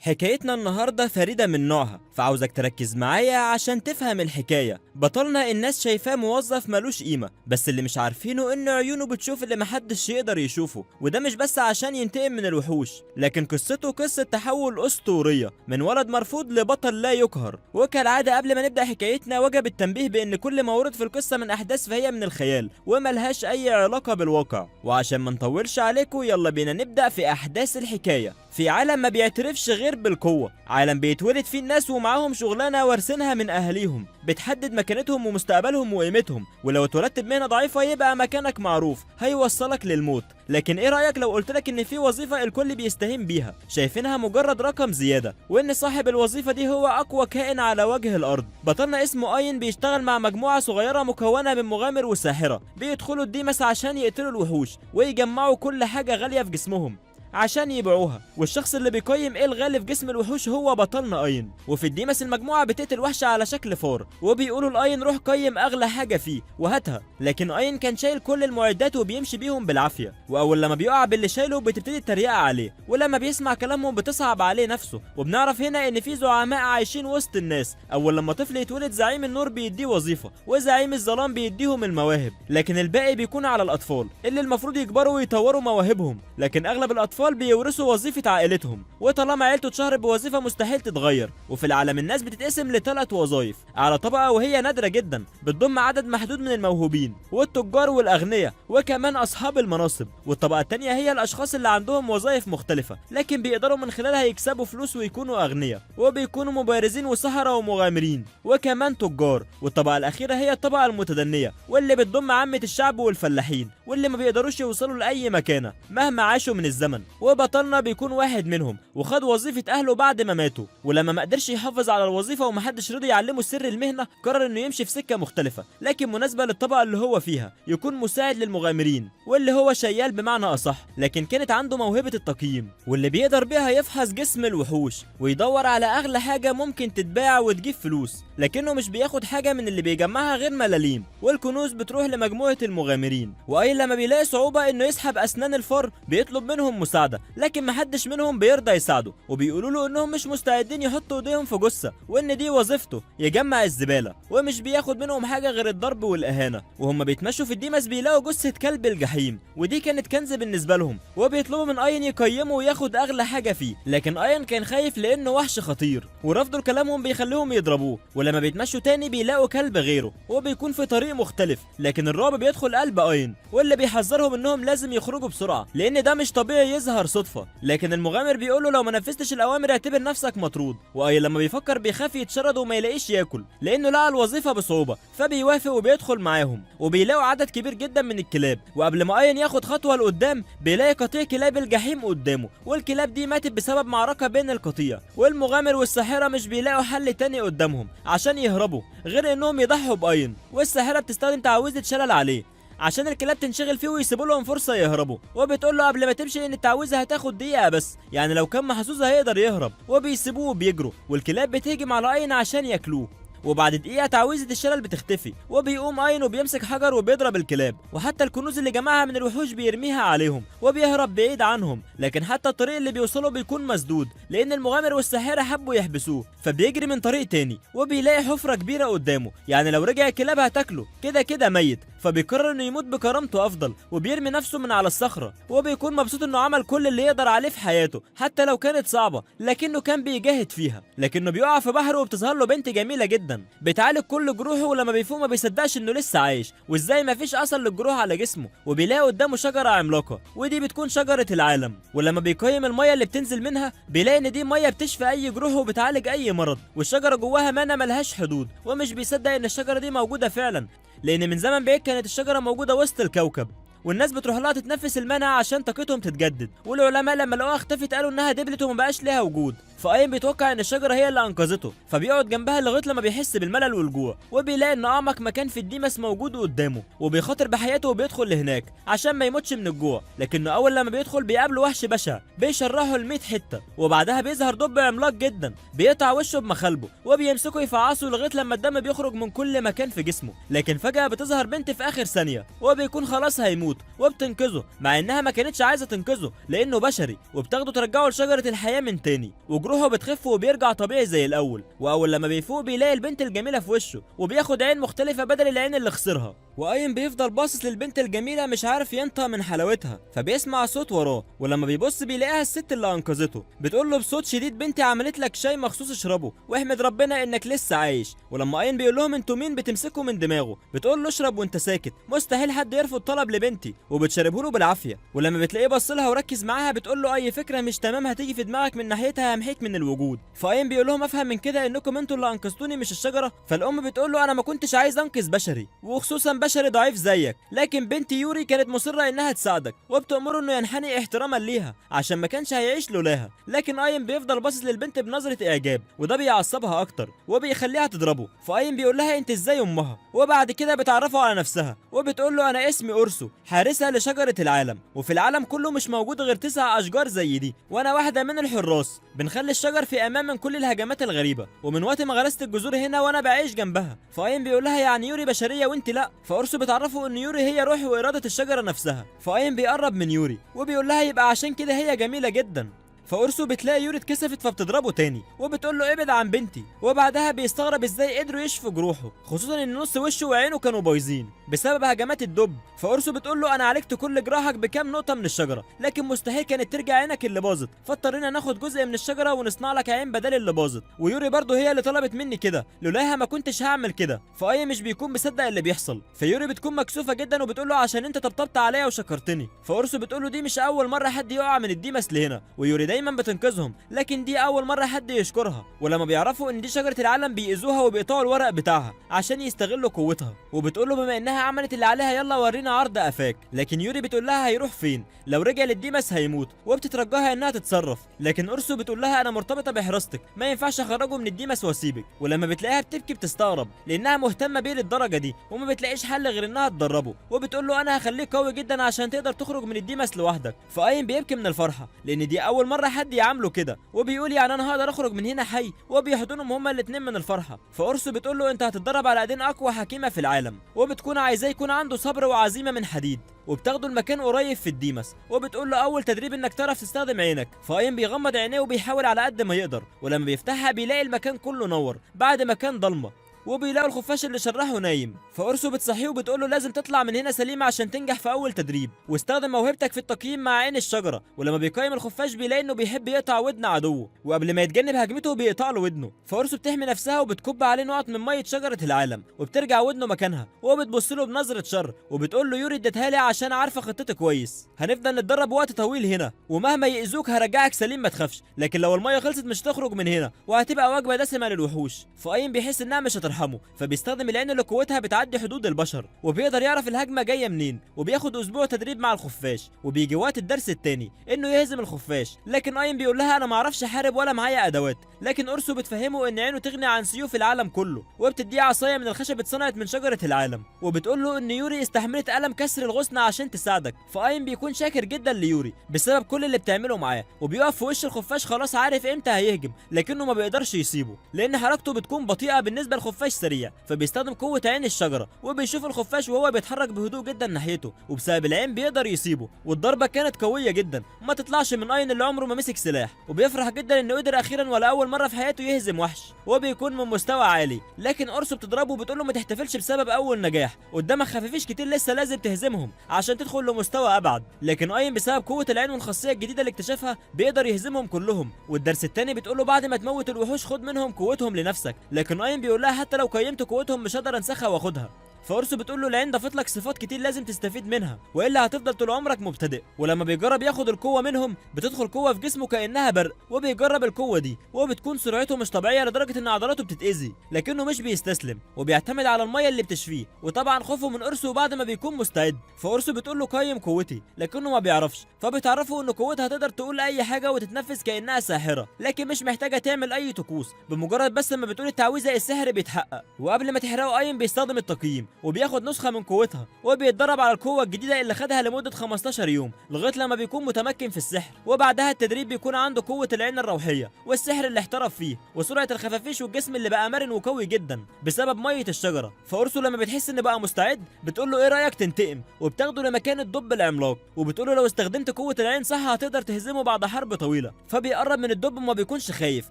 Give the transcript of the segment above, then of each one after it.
حكايتنا النهاردة فريدة من نوعها، فعاوزك تركز معايا عشان تفهم الحكاية. بطلنا الناس شايفاه موظف ملوش قيمة، بس اللي مش عارفينه ان عيونه بتشوف اللي محدش يقدر يشوفه، وده مش بس عشان ينتقم من الوحوش، لكن قصته قصة تحول أسطورية من ولد مرفوض لبطل لا يقهر. وكالعادة قبل ما نبدأ حكايتنا وجب التنبيه بان كل ما ورد في القصة من أحداث فهي من الخيال وملهاش أي علاقة بالواقع. وعشان ما نطولش عليكم يلا بينا نبدأ في أحداث الحكاية. في عالم ما بيعترفش غير بالقوة، عالم بيتولد فيه الناس ومعاهم شغلانة وارثينها من أهاليهم بتحدد مكانتهم ومستقبلهم وقيمتهم، ولو اتولدت بمهنة ضعيفة يبقى مكانك معروف هيوصلك للموت. لكن ايه رأيك لو قلتلك ان في وظيفة الكل بيستهين بيها، شايفينها مجرد رقم زيادة، وان صاحب الوظيفة دي هو اقوى كائن على وجه الارض؟ بطلنا اسمه اين، بيشتغل مع مجموعة صغيرة مكونة من مغامر وساحرة، بيدخلوا الديمس عشان يقتلوا الوحوش ويجمعوا كل حاجة غالية في جسمهم عشان يبيعوها. والشخص اللي بيقيم ايه الغالي في جسم الوحوش هو بطلنا اين. وفي الديمس المجموعة بتقتل وحش على شكل فار، وبيقولوا لاين روح قيم اغلى حاجة فيه وهاتها، لكن اين كان شايل كل المعدات وبيمشي بيهم بالعافية، واول لما بيقع باللي شايله بتبتدي التريقه عليه، ولما بيسمع كلامهم بتصعب عليه نفسه. وبنعرف هنا ان في زعماء عايشين وسط الناس، اول لما طفل يتولد زعيم النور بيديه وظيفة، وزعيم الظلام بيديهم المواهب، لكن الباقي بيكون على الاطفال اللي المفروض يكبروا ويطوروا مواهبهم، لكن اغلب الاطفال بيورثوا وظيفة عائلتهم، وطالما عيلته اتشهرت بوظيفة مستحيل تتغير. وفي العالم الناس بتتقسم لثلاث وظائف على طبقة وهي نادرة جدا بتضم عدد محدود من الموهوبين والتجار والاغنياء وكمان اصحاب المناصب، والطبقة التانية هي الاشخاص اللي عندهم وظائف مختلفة لكن بيقدروا من خلالها يكسبوا فلوس ويكونوا اغنياء، وبيكونوا مبارزين وسحرة ومغامرين وكمان تجار. والطبقة الأخيرة هي الطبقة المتدنية واللي بتضم عامة الشعب والفلاحين واللي ما بيقدروش يوصلوا لأي مكانة مهما عاشوا من الزمن. وبطلنا بيكون واحد منهم، وخد وظيفة أهله بعد ما ماتوا، ولما ما قدرش يحافظ على الوظيفة ومحدش رضي يعلمه سر المهنة قرر انه يمشي في سكة مختلفة لكن مناسبة للطبقة اللي هو فيها، يكون مساعد للمغامرين واللي هو شيال بمعنى أصح. لكن كانت عنده موهبة التقييم واللي بيقدر بيها يفحص جسم الوحوش ويدور على أغلى حاجة ممكن تتباع وتجيب فلوس، لكنه مش بياخد حاجة من اللي بيجمعها غير ملاليم، والكنوز بتروح لمجموعة المغامرين. وأي لما بيلاقي صعوبة انه يسحب أسنان الفار بيطلب منهم مساعدة، لكن محدش منهم بيرضى يساعده، وبيقولوا له انهم مش مستعدين يحطوا ايديهم في جثة، وان دي وظيفته يجمع الزبالة، ومش بياخد منهم حاجة غير الضرب والإهانة. وهم بيتمشوا في الديمس بيلاقوا جثة كلب الجحيم، ودي كانت كنز بالنسبة لهم، وبيطلبوا من اين يقيمه وياخد اغلى حاجة فيه، لكن اين كان خايف لانه وحش خطير، ورفضه لكلامهم بيخليهم يضربوه. ولما بيتمشوا تاني بيلاقوا كلب غيره وبيكون في طريق مختلف، لكن الرعب بيدخل قلب اين، واللي بيحذرهم انهم لازم يخرجوا بسرعة لان ده مش طبيعي يظهر صدفة. لكن المغامر بيقول له لو ما نفذتش الاوامر اعتبر نفسك مطرود. واي لما بيفكر بيخاف يتشرد وما يلاقيش ياكل لانه لقى الوظيفة بصعوبة، فبيوافق وبيدخل معاهم، وبيلاقوا عدد كبير جدا من الكلاب. وقبل ما اين ياخد خطوة لقدام بيلاقي قطيع كلاب الجحيم قدامه، والكلاب دي ماتت بسبب معركة بين القطيع، والمغامر والساحرة مش بيلاقوا حل تاني قدامهم عشان يهربوا غير انهم يضحوا باين. والساحرة بتستخدم تعويذة شلل عليه عشان الكلاب تنشغل فيه ويسيبوا لهم فرصة يهربوا، وبتقول له قبل ما تمشي ان التعويذه هتاخد دقيقة بس، يعني لو كان محظوظ هيقدر يهرب، وبيسيبوه وبيجروا، والكلاب بتهجم على اين عشان ياكلوه. وبعد دقيقة تعويذة الشلل بتختفي، وبيقوم اين وبيمسك حجر وبيضرب الكلاب، وحتى الكنوز اللي جمعها من الوحوش بيرميها عليهم وبيهرب بعيد عنهم. لكن حتى الطريق اللي بيوصله بيكون مسدود لان المغامر والساحرة حبوا يحبسوه، فبيجري من طريق تاني وبيلاقي حفرة كبيرة قدامه، يعني لو رجع الكلاب هتاكله كده كده ميت، فبيقرر انه يموت بكرامته افضل، وبيرمي نفسه من على الصخرة، وبيكون مبسوط انه عمل كل اللي يقدر عليه في حياته حتى لو كانت صعبة، لكنه كان بيجاهد فيها. لكنه بيقع في بحر وبتظهر له بنت جميلة جدا بتعالج كل جروحه، ولما بيفوق ما بيصدقش انه لسه عايش وازاي ما فيش اثر للجروح على جسمه، وبيلاقي قدامه شجرة عملاقة ودي بتكون شجرة العالم. ولما بيقيم المية اللي بتنزل منها بيلاقي ان دي مية بتشفي اي جروح وبتعالج اي مرض، والشجرة جواها مانا ملهاش حدود، ومش بيصدق ان الشجرة دي موجودة فعلا لان من زمن بعيد كانت الشجرة موجودة وسط الكوكب، والناس بتروح لها تتنفس المنع عشان طاقتهم تتجدد. والعلماء لما لقوها اختفت قالوا انها دبلت وما بقاش ليها وجود، فاين بيتوقع ان الشجرة هي اللي انقذته، فبيقعد جنبها لغاية لما بيحس بالملل والجوع، وبيلاقي ان اعمق مكان في الديمس موجود قدامه، وبيخاطر بحياته وبيدخل لهناك عشان ما يموتش من الجوع. لكنه اول لما بيدخل بيقابله وحش بشع بيشرحه ل 100 حتة، وبعدها بيظهر دب عملاق جدا بيقطع وشه بمخالبه وبيمسكه يفعصه لغاية لما الدم بيخرج من كل مكان في جسمه. لكن فجاة بتظهر بنت في اخر ثانية وبيكون خلاص هيموت، وبتنقذه مع انها ما كانتش عايزه تنقذه لانه بشري، وبتاخده ترجعه لشجرة الحياة من تاني. وجروحه بتخف وبيرجع طبيعي زي الاول. واول لما بيفوق بيلاقي البنت الجميلة في وشه، وبياخد عين مختلفة بدل العين اللي خسرها. وايم بيفضل باصص للبنت الجميلة مش عارف ينطق من حلاوتها، فبيسمع صوت وراه، ولما بيبص بيلاقيها الست اللي انقذته، بتقول له بصوت شديد بنتي عملت لك شاي مخصوص اشربه واحمد ربنا انك لسه عايش. ولما اين بيقول لهم انتوا مين بتمسكوا من دماغه، بتقول له اشرب وانت ساكت، مستحيل حد يرفض طلب لبنتي، وبتشربه له بالعافية. ولما بتلاقيه بص لها وركز معاها بتقول له اي فكرة مش تمام هتيجي في دماغك من ناحيتها همحيك من الوجود. فاين بيقول لهم افهم من كده انكم انتوا اللي انقذتوني مش الشجرة. فالام بتقول له انا ما كنتش عايز انقذ بشري، وخصوصا بشري ضعيف زيك، لكن بنتي يوري كانت مصرة انها تساعدك، وبتأمره انه ينحني احتراما ليها عشان ما كانش هيعيش لولاها. لكن اين بيفضل باصص للبنت بنظره اعجاب، وده بيعصبها اكتر وبيخليها تضربه. فاين بيقول لها انت ازاي امها، وبعد كده بتعرفه على نفسها وبتقول له انا اسمي اورسو، حارسه لشجرة العالم، وفي العالم كله مش موجود غير 9 اشجار زي دي، وانا واحدة من الحراس، بنخلي الشجر في امان من كل الهجمات الغريبة، ومن وقت ما غرست الجذور هنا وانا بعيش جنبها. فاين بيقول لها يعني يوري بشرية وانت لا. فاورسو بتعرفه ان يوري هي روح واراده الشجرة نفسها. فاين بيقرب من يوري وبيقول لها يبقى عشان كده هي جميلة جدا. فأورسو بتلاقي يوري اتكسفت فبتضربه تاني وبتقول له ابعد عن بنتي. وبعدها بيستغرب ازاي قدروا يشفوا جروحه، خصوصا ان نص وشه وعينه كانوا بايظين بسبب هجمات الدب. فأورسو بتقول له انا عالجت كل جراحك بكام نقطة من الشجرة، لكن مستحيل كانت ترجع عينك اللي باظت، فاضطرينا ناخد جزء من الشجرة ونصنع لك عين بدل اللي باظت، ويوري برضه هي اللي طلبت مني كده، لولاها ما كنتش هعمل كده. فاي مش بيكون مصدق اللي بيحصل. فيوري بتكون مكسوفه جدا وبتقول له عشان انت طبطبت عليا وشكرتني. فأورسو بتقول له دي مش اول مرة حد يقع من الديماس لهنا، ويوري دايما بتنقذهم، لكن دي اول مرة حد يشكرها. ولما بيعرفوا ان دي شجرة العالم بيأذوها وبيقطعوا الورق بتاعها عشان يستغلوا قوتها. وبتقول له بما انها عملت اللي عليها يلا ورينا عرض قفاك. لكن يوري بتقول لها هيروح فين، لو رجع للديماس هيموت، وبتترجاها انها تتصرف. لكن اورسو بتقول لها انا مرتبطة بحراستك، ما ينفعش اخرجه من الديماس واسيبك. ولما بتلاقيها بتبكي بتستغرب لانها مهتمة بيه للدرجة دي، وما بتلاقيش حل غير انها تدربه، وبتقول له انا هخليك قوي جدا عشان تقدر تخرج من الديماس لوحدك. فاين بيبكي من الفرحة لان دي اول مرة حد يعامله كده، وبيقول يعني انا هقدر اخرج من هنا حي، وبيحضنهم هما الاثنين من الفرحة. فأورسو بتقول له انت هتتدرب على ايدين اقوى حكيمة في العالم، وبتكون عايزاه يكون عنده صبر وعزيمة من حديد. وبتاخده المكان قريب في الديماس، وبتقول له اول تدريب انك تعرف تستخدم عينك. فاين بيغمض عينيه وبيحاول على قد ما يقدر، ولما بيفتحها بيلاقي المكان كله نور بعد ما كان ضلمة، وبيلاقوا الخفاش اللي شرحه نايم. فأورسو بتصحيه وبتقول له لازم تطلع من هنا سليم عشان تنجح في اول تدريب، واستخدم موهبتك في التقييم مع عين الشجرة. ولما بيقيم الخفاش بيلاقي انه بيحب يقطع ودن عدوه، وقبل ما يتجنب هجمته بيقطع له ودنه. فأورسو بتحمي نفسها وبتكب عليه نقط من مية شجرة العالم، وبترجع ودنه مكانها، وبتبص له بنظره شر وبتقول له يوري اديتها لي عشان عارفه خطتي كويس، هنفضل نتدرب وقت طويل هنا، ومهما يأذوك هرجعك سليم ما تخافش، لكن لو المية خلصت مش هتخرج من هنا وهتبقى وجبة دسمة للوحوش. فاين بيحس انها مش هترحمه، فبيستخدم العين اللي قوتها بتعدي حدود البشر، وبيقدر يعرف الهجمة جاية منين، وبياخد اسبوع تدريب مع الخفاش. وبيجي وقت الدرس الثاني انه يهزم الخفاش، لكن اين بيقول لها انا ما اعرفش احارب ولا معايا ادوات. لكن اورسو بتفهمه ان عينه تغني عن سيوف العالم كله، وبتديه عصاية من الخشب اتصنعت من شجرة العالم، وبتقول له ان يوري استحملت الم كسر الغصن عشان تساعدك. فاين بيكون شاكر جدا ليوري بسبب كل اللي بتعمله معاه، وبيقف في وش الخفاش خلاص عارف امتى هيهجم، لكنه ما بيقدرش يسيبه لان حركته بتكون بطيئه بالنسبة للخفاش سريع. فبيستخدم قوة عين الشجرة وبيشوف الخفاش وهو بيتحرك بهدوء جدا ناحيته، وبسبب العين بيقدر يصيبه، والضربه كانت قوية جدا ما تطلعش من اين اللي عمره ما مسك سلاح. وبيفرح جدا انه قدر اخيرا ولا اول مرة في حياته يهزم وحش، وبيكون من مستوى عالي. لكن اورسو بتضربه وبتقول له ما تحتفلش بسبب اول نجاح، قدامك خفافيش كتير لسه لازم تهزمهم عشان تدخل لمستوى ابعد. لكن اين بسبب قوة العين والخاصيه الجديدة اللي اكتشفها بيقدر يهزمهم كلهم. والدرس الثاني بتقول له بعد ما تموت الوحوش خد منهم قوتهم لنفسك، لكن اين بيقول لها حتى لو قيمت قوتهم مش هقدر انسخها واخدها. فأورسو بتقول له العين ضافت لك صفات كتير لازم تستفيد منها، والا هتفضل طول عمرك مبتدئ. ولما بيجرب ياخد القوة منهم بتدخل قوة في جسمه كانها برق، وبيجرب القوة دي وبتكون سرعته مش طبيعية لدرجة ان عضلاته بتتاذي، لكنه مش بيستسلم وبيعتمد على المية اللي بتشفيه. وطبعا خوفه من اورسو بعد ما بيكون مستعد. فأورسو بتقول له قيم قوتي، لكنه ما بيعرفش، فبتعرفه ان قوتها تقدر تقول اي حاجة وتتنفذ كانها ساحرة، لكن مش محتاجه تعمل اي طقوس، بمجرد بس ما بتقول التعويذه السحر بيتحقق. وقبل ما تحرقه اين بيستخدم التقييم وبياخد نسخه من قوتها، وبيتدرب على القوة الجديدة اللي خدها لمدة 15 يوم لغاية لما بيكون متمكن في السحر. وبعدها التدريب بيكون عنده قوة العين الروحية والسحر اللي احترف فيه وسرعة الخفافيش والجسم اللي بقى مرن وقوي جدا بسبب مية الشجرة. فأورسو لما بتحس ان بقى مستعد بتقول له ايه رايك تنتقم، وبتاخده لمكان الدب العملاق وبتقول له لو استخدمت قوة العين صح هتقدر تهزمه بعد حرب طويلة. فبيقرب من الدب وما بيكونش خايف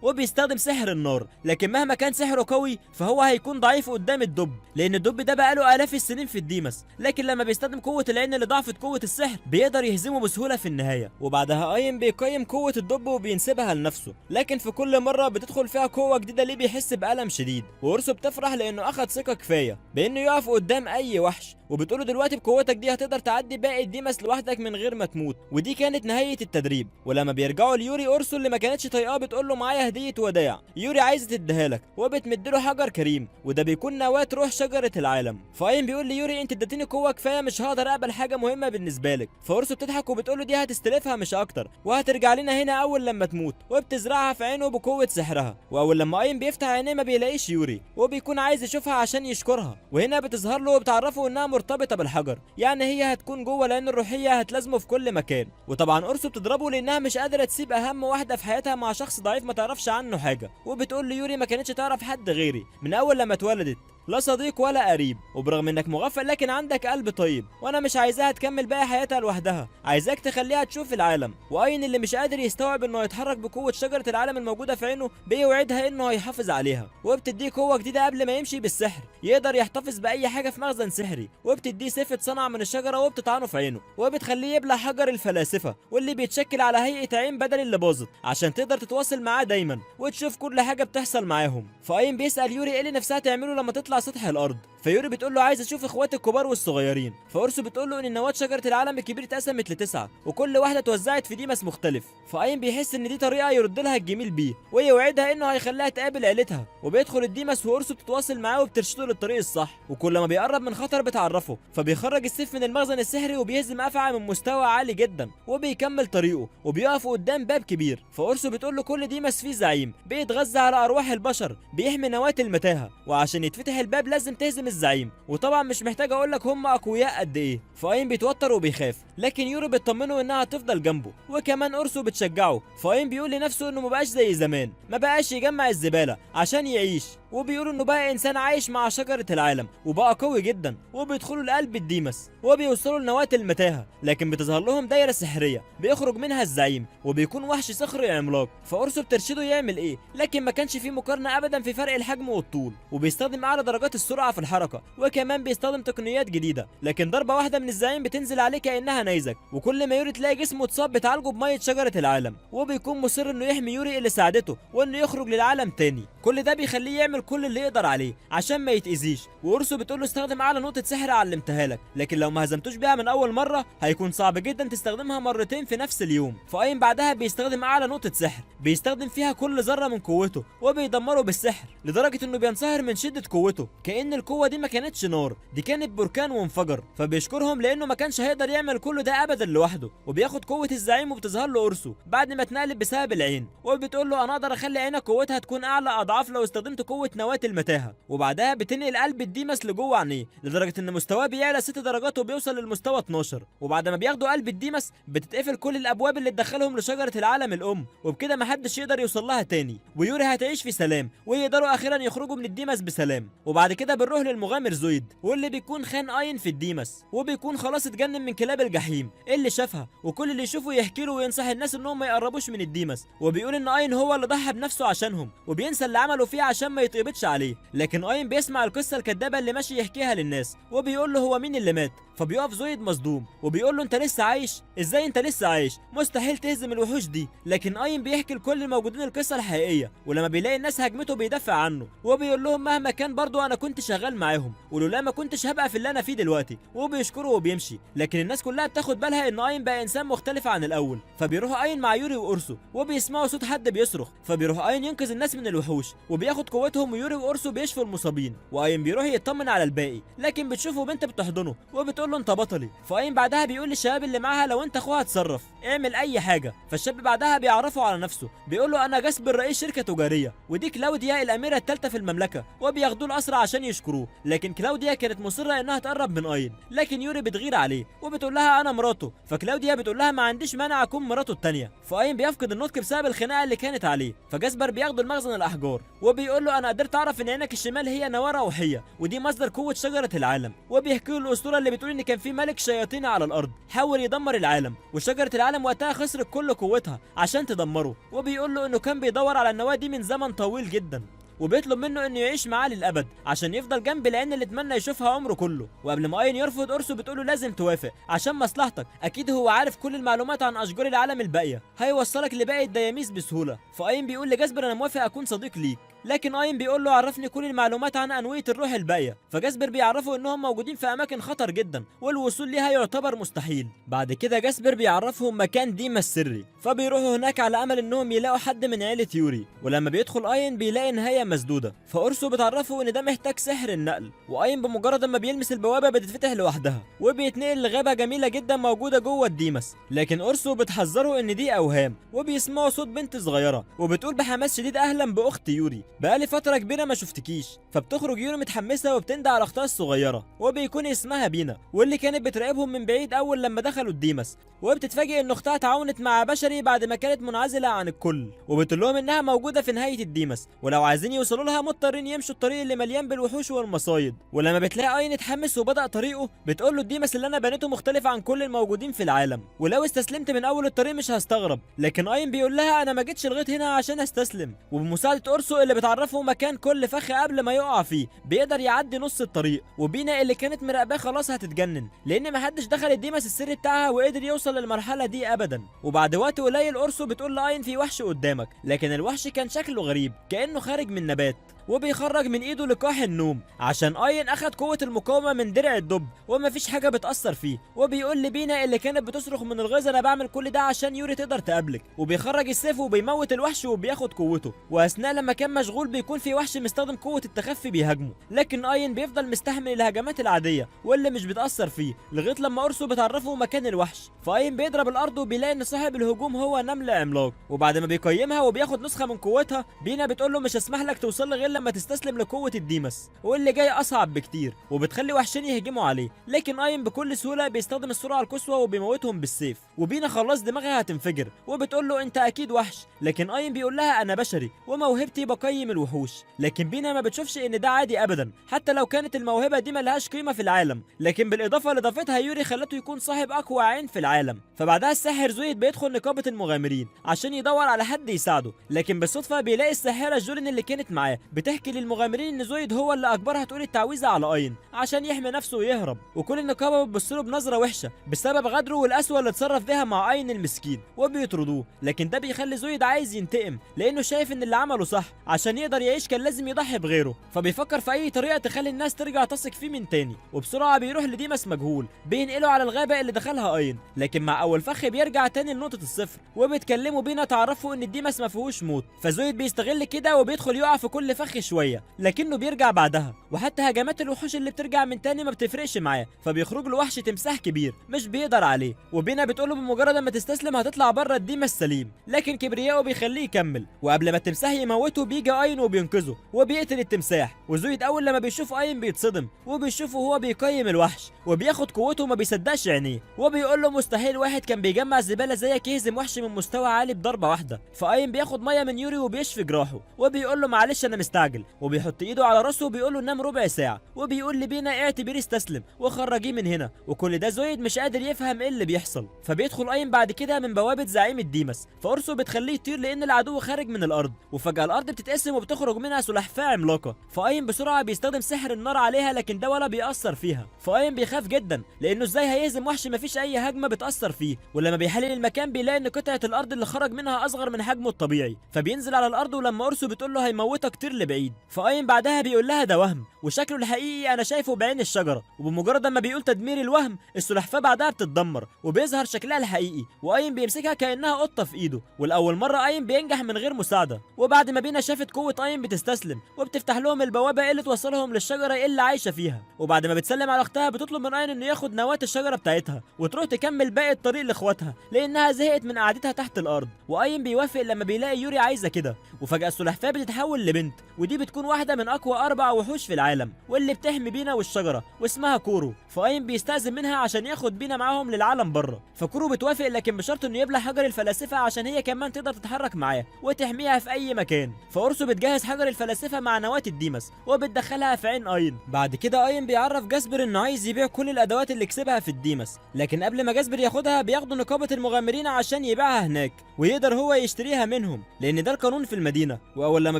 وبيستخدم سحر النار، لكن مهما كان سحره قوي فهو هيكون ضعيف قدام الدب لان الدب ده بقاله الاف السنين في الديماس. لكن لما بيستخدم قوة العين اللي ضعفت قوة السحر بيقدر يهزمه بسهولة في النهاية. وبعدها اين بيقيم قوة الدب وبينسبها لنفسه، لكن في كل مرة بتدخل فيها قوة جديدة ليه بيحس بألم شديد. وأورسو بتفرح لانه اخد ثقة كفاية بانه يقف قدام اي وحش، وبتقوله دلوقتي بقوتك دي هتقدر تعدي باقي الديماس لوحدك من غير ما تموت. ودي كانت نهاية التدريب. ولما بيرجعوا ليوري أورسو اللي ما كانتش طايقاه بتقول له معايا هديه وداع، يوري عايزه تديها لك، وبتمد له حجر كريم وده بيكون نواه روح شجرة العالم. فاين بيقول ليوري انت اديتني قوة كفاية مش هقدر اقبل حاجة مهمة بالنسبة لك. فأورسو بتضحك وبتقول له دي هتستلفها مش اكتر وهترجع لنا هنا اول لما تموت، وبتزرعها في عينه بقوة سحرها. واول لما اين بيفتح عينيه ما بيلاقيش يوري وبيكون عايز يشوفها عشان يشكرها، وهنا بتظهر له وبتعرفه انها مرتبطة بالحجر، يعني هي هتكون جوه لان الروحية هتلازمه في كل مكان. وطبعا اورسو بتضربه لانها مش قادرة تسيب اهم واحدة في حياتها مع شخص ضعيف ما تعرفش عنه حاجة، وبتقول ليوري ما كانتش تعرف حد غيري من اول لما اتولدت، لا صديق ولا قريب، وبرغم انك مغفل لكن عندك قلب طيب، وانا مش عايزاها تكمل باقي حياتها لوحدها، عايزاك تخليها تشوف العالم. واين اللي مش قادر يستوعب انه يتحرك بقوة شجرة العالم الموجودة في عينه بيوعدها انه هيحافظ عليها، وبتديه قوة جديدة قبل ما يمشي بالسحر يقدر يحتفظ باي حاجة في مخزن سحري، وبتديه سيف اتصنع من الشجرة وبتطعنه في عينه، وبتخليه يبلع حجر الفلاسفة واللي بيتشكل على هيئة عين بدل اللي باظت عشان تقدر تتواصل معاه دايما وتشوف كل حاجة بتحصل معاهم. فاين بيسال يوري ايه اللي نفسها تعمله لما تطلع سطح الارض، فيوري بتقول له عايز اشوف اخواتي الكبار والصغيرين. فأورسو بتقول له ان نواه شجرة العالم الكبير اتقسمت ل9 وكل واحدة اتوزعت في ديماس مختلف. فاين بيحس ان دي طريقه يرد لها الجميل بيه ويوعدها انه هيخليها تقابل عيلتها، وبيدخل الديماس وأورسو بتتواصل معاه وبترشده للطريق الصح، وكل ما بيقرب من خطر بتعرفه، فبيخرج السيف من المخزن السحري وبيهزم افعى من مستوى عالي جدا وبيكمل طريقه وبيقف قدام باب كبير. فأورسو بتقول له كل ديماس فيه زعيم بيتغذى على ارواح البشر بيحمي نواه المتاهة، وعشان يتفتح الباب لازم تهزم الزعيم، وطبعا مش محتاج اقول لك هم اقوياء قد ايه. فاين بيتوتر وبيخاف، لكن يوري بتطمنه انها هتفضل جنبه، وكمان اورسو بتشجعه. فاين بيقول لنفسه انه مبقاش زي زمان، ما بقاش يجمع الزبالة عشان يعيش، وبيقول انه بقى انسان عايش مع شجرة العالم وبقى قوي جدا. وبيدخلوا لقلب الديماس وبيوصلوا لنواه المتاهة، لكن بتظهر لهم دايرة سحريه بيخرج منها الزعيم وبيكون وحش صخري عملاق. فأورسو بترشده يعمل ايه، لكن ما كانش فيه مقارنة ابدا في فرق الحجم والطول، وبيستخدم اعلى درجات السرعة في الحركة، وكمان بيستخدم تقنيات جديدة، لكن ضربه واحدة من الزعيم بتنزل عليه كانها نيزك، وكل ما يوري تلاقي جسمه اتصاب بتعالجه بميه شجرة العالم، وبيكون مصر انه يحمي يوري اللي ساعدته وانه يخرج للعالم تاني. كل ده بيخليه يعمل كل اللي يقدر عليه عشان ما يتأذيش. وأورسو بتقول له استخدم اعلى نقطة سحر علمتها لك، لكن لو ما هزمتوش بيها من اول مرة هيكون صعب جدا تستخدمها مرتين في نفس اليوم. فاين بعدها بيستخدم اعلى نقطة سحر بيستخدم فيها كل ذره من قوته وبيدمره بالسحر لدرجة انه بينصهر من شده قوته، كأن القوة دي ما كانتش نار، دي كانت بركان وانفجر. فبيشكرهم لانه ما كانش هيقدر يعمل كل ده ابدا لوحده. وبياخد قوة الزعيم وبتظهر له أورسو بعد ما اتنقلب بسبب العين، وبتقول له انا اقدر اخلي عينك قوتها تكون اعلى اضعاف لو استخدمت قوة نواه المتاهة. وبعدها بتنقل قلب الديماس لجوه عينيه لدرجة ان مستواه بيعلى 6 درجات وبيوصل للمستوى 12. وبعد ما بياخدوا قلب الديماس بتتقفل كل الابواب اللي تدخلهم لشجرة العالم الام، وبكده محدش يقدر يوصل لها تاني، ويوري هتعيش في سلام ويقدروا اخيرا يخرجوا من الديماس بسلام. وبعد كده بنروح للمغامر زويد واللي بيكون خان اين في الديماس، وبيكون خلاص اتجنن من كلاب الجحيم اللي شافها، وكل اللي يشوفه يحكي له وينصح الناس انهم ما يقربوش من الديماس، وبيقول ان اين هو اللي ضحى بنفسه عشانهم وبينسى اللي عمله فيه عشان ما يتقبضش عليه. لكن اين بيسمع القصة الكدابه اللي ماشي يحكيها للناس وبيقول له هو مين اللي مات. فبيقف زويد مصدوم وبيقول له انت لسه عايش؟ ازاي انت لسه عايش؟ مستحيل تهزم الوحوش دي. لكن اين بيحكي لكل الموجودين القصة الحقيقية، ولما بيلاقي الناس هجمته بيدافع عنه وبيقول لهم مهما كان برضو انا كنت شغال معاهم ولولا ما كنتش هبقى في اللي انا فيه دلوقتي، وبيشكره وبيمشي. لكن الناس كلها بتاخد بالها ان اين بقى انسان مختلف عن الاول. فبيروح اين مع يوري وأورسو وبيسمعوا صوت حد بيصرخ، فبيروح اين ينقذ الناس من الوحوش. الوحوش وبياخد قوتهم، ويوري وأورسو بيشفوا المصابين، واين بيروح يطمن على الباقي، لكن بتشوفه بنت بتحضنه وبتقول له انت بطلي. فاين بعدها بيقول للشباب اللي معاها لو انت اخوها اتصرف، اعمل اي حاجة. فالشاب بعدها بيعرفه على نفسه، بيقول له انا جاسبر رئيس شركة تجارية، ودي كلاوديا الاميرة الثالثة في المملكة، وبياخدوه الاسرى عشان يشكروه. لكن كلاوديا كانت مصرة انها تقرب من اين، لكن يوري بتغير عليه وبتقول لها انا مراته. فكلاوديا بتقول لها ما عنديش مانع اكون مراته الثانية. فاين بيفقد النطق بسبب الخناقة اللي كانت عليه. فجاسبر بياخده المخزن الاحجار وبيقول له انا قدرت اعرف ان عينك الشمال هي نواه روحية، ودي مصدر قوة شجرة العالم. وبيحكي له الاسطورة اللي بتقول ان كان في ملك شياطين على الارض حاول يدمر العالم، وشجره العالم وقتها خسرت كل قوتها عشان تدمره. وبيقول له انه كان بيدور على النواة دي من زمن طويل جدا، وبيطلب منه انه يعيش معاه للابد عشان يفضل جنب العين اللي اتمنى يشوفها عمره كله. وقبل ما اين يرفض، اورسو بتقوله لازم توافق عشان مصلحتك، اكيد هو عارف كل المعلومات عن اشجار العالم الباقية، هيوصلك لباقي الدياميس بسهولة. فاين بيقول لجاسبر انا موافق اكون صديق ليك، لكن اين بيقول له عرفني كل المعلومات عن انوية الروح الباقية. فجاسبر بيعرفه انهم موجودين في اماكن خطر جدا والوصول ليها يعتبر مستحيل. بعد كده جاسبر بيعرفهم مكان ديما السري، فبيروحوا هناك على امل انهم يلاقوا حد من عيله يوري. ولما بيدخل اين بيلاقي نهاية مسدودة، فأورسو بتعرفه ان ده محتاج سحر النقل، واين بمجرد ما بيلمس البوابة بتتفتح لوحدها وبيتنقل لغابه جميلة جدا موجودة جوه الديماس. لكن اورسو بتحذره ان دي اوهام، وبيسمعوا صوت بنت صغيرة وبتقول بحماس شديد اهلا باخت يوري، بقالي فترة كبيرة ما شفتكيش. فبتخرج يوري متحمسة وبتندى على اختها الصغيرة وبيكون اسمها بينا، واللي كانت بتراقبهم من بعيد اول لما دخلوا الديماس. وبتتفاجئ ان اختها تعاونت مع بشري بعد ما كانت منعزله عن الكل، وبتقول لهم انها موجودة في نهاية الديماس، ولو عايزين يوصلوا لها مضطرين يمشوا الطريق اللي مليان بالوحوش والمصايد. ولما بتلاقي اين اتحمس وبدا طريقه بتقول له الديماس اللي انا بنيته مختلف عن كل الموجودين في العالم، ولو استسلمت من اول الطريق مش هستغرب. لكن اين بيقول لها انا ما جيتش لغاية هنا عشان استسلم. وبمساعده اورسو اللي بتعرفه مكان كل فخ قبل ما يقع فيه بيقدر يعدي نص الطريق. وبينا اللي كانت مراقباه خلاص هتتجنن لان محدش دخل الديماس السري بتاعها وقدر يوصل للمرحلة دي ابدا. وبعد وقت قليل اورسو بتقول لاين في وحش قدامك، لكن الوحش كان شكله غريب كانه خارج من نبات، وبيخرج من ايده لقاح النوم عشان اين اخد قوة المقاومة من درع الدب ومفيش حاجة بتاثر فيه. وبيقول لبينا اللي كانت بتصرخ من الغيظ انا بعمل كل ده عشان يوري تقدر تقابلك، وبيخرج السيف وبيموت الوحش وبياخد قوته. واثناء لما كان مشغول بيكون في وحش مستخدم قوة التخفي بيهاجمه، لكن اين بيفضل مستحمل الهجمات العادية واللي مش بتاثر فيه لغاية لما اورسو بتعرفه مكان الوحش. فاين بيضرب الارض وبيلاقي ان صاحب الهجوم هو نمل عملاق، وبعد ما بيقيمها وبياخد نسخه من قوتها بينا بتقول له مش هسمح لك توصل غير لما تستسلم لقوه الديماس، واللي جاي اصعب بكتير، وبتخلي وحشين يهجموا عليه. لكن اين بكل سهولة بيستخدم السرعة القصوى وبيموتهم بالسيف. وبينا خلاص دماغها هتنفجر وبتقول له انت اكيد وحش، لكن اين بيقول لها انا بشري وموهبتي بقيم الوحوش. لكن بينا ما بتشوفش ان ده عادي ابدا، حتى لو كانت الموهبة دي ملهاش قيمة في العالم، لكن بالاضافة لاضافتها يوري خلته يكون صاحب اقوى عين في العالم. فبعدها الساحر زويد بيدخل نقابة المغامرين عشان يدور على حد يساعده، لكن بالصدفة بيلاقي الساحرة جولين اللي كانت معاه بتحكي للمغامرين ان زويد هو اللي اجبرها تقول التعويذه على اين عشان يحمي نفسه ويهرب. وكل النقابة بتبص له بنظره وحشة بسبب غدره والقسوة اللي اتصرف بيها مع اين المسكين، وبيطردوه. لكن ده بيخلي زويد عايز ينتقم لانه شايف ان اللي عمله صح، عشان يقدر يعيش كان لازم يضحي بغيره، فبيفكر في اي طريقه تخلي الناس ترجع تثق فيه من تاني. وبسرعة بيروح لديماس مجهول بينقله على الغابة اللي دخلها اين، لكن مع اول فخ بيرجع تاني لنقطة الصفر. وبيتكلموا بينا تعرفوا ان الديماس ما فيهوش موت، فزويد بيستغل كده وبيدخل يقع في كل فخ شوية، لكنه بيرجع بعدها، وحتى هجمات الوحوش اللي بترجع من تاني ما بتفرقش معاه، فبيخرج له وحش تمساح كبير مش بيقدر عليه. وبينا بتقول له بمجرد ما تستسلم هتطلع بره الديماس سليم، لكن كبرياءه بيخليه يكمل. وقبل ما التمساح يموته بيجي اين وبينقذه وبيقتل التمساح. وزويد اول لما بيشوف اين بيتصدم وبيشوفه وهو بيقيم الوحش وبياخد قوته وما بيصدقش عينيه، وبيقول له مستحيل واحد كان بيجمع زبالة زيك يهزم وحش من مستوى عالي بضربه واحدة. فاين بياخد مية من يوري وبيشفي جراحه وبيقول له معلش انا مستعجل، وبيحط ايده على راسه وبيقول له نام ربع ساعة، وبيقول لبينا اعتبريه استسلم وخرجيه من هنا. وكل ده زويد مش قادر يفهم ايه اللي بيحصل. فبيدخل اين بعد كده من بوابه زعيم الديماس، فأورسو بتخليه يطير لان العدو خارج من الارض، وفجاة الارض بتتقسم وبتخرج منها سلحفاة عملاقة. فاين بسرعة بيستخدم سحر النار عليها لكن ده ولا بيأثر فيها. فاين بيخاف جدا لانه ازاي هيهزم وحش مفيش اي هجمة بتأثر فيه. ولما بيحلل المكان بيلاقي ان قطعه الارض اللي خرج منها اصغر من حجمه الطبيعي، فبينزل على الارض. ولما اورسو بتقول له هيموتك طير لبعيد، بعيد. فاين بعدها بيقول لها ده وهم وشكله الحقيقي انا شايفه بعين الشجرة، وبمجرد ما بيقول تدمير الوهم السلحفاة بعدها بتتدمر وبيظهر شكلها الحقيقي، واين بيمسكها كانها قطة في ايده. والاول مرة اين بينجح من غير مساعدة. وبعد ما بينا شافت قوة اين بتستسلم وبتفتح لهم البوابة اللي توصلهم للشجره اللي عايشه فيها. وبعد ما بتسلم على اختها بتطلب من اين انه ياخد نواه الشجرة بتاعتها وتروح تكمل باقي الطريق لاخواتها لانها زهقت من قعدتها تحت الارض. واين بيوافق لما بيلاقي يوري عايزه كده. وفجاة السلحفاة بتتحول لبنت، ودي بتكون واحدة من اقوى 4 وحوش في العالم واللي بتحمي بينا والشجرة واسمها كورو. فاين بيستأذن منها عشان ياخد بينا معاهم للعالم بره، فكورو بتوافق لكن بشرط انه يبلع حجر الفلاسفة عشان هي كمان تقدر تتحرك معاه وتحميها في اي مكان. فأورسو بتجهز حجر الفلاسفة مع نواه الديماس وبتدخلها في عين اين. بعد كده اين بيعرف جاسبر انه عايز يبيع كل الادوات اللي كسبها في الديماس، لكن قبل ما جاسبر ياخدها بياخدوا نقابة المغامرين عشان يبيعها هناك ويقدر هو يشتريها منهم لان ده القانون في المدينة. واول لما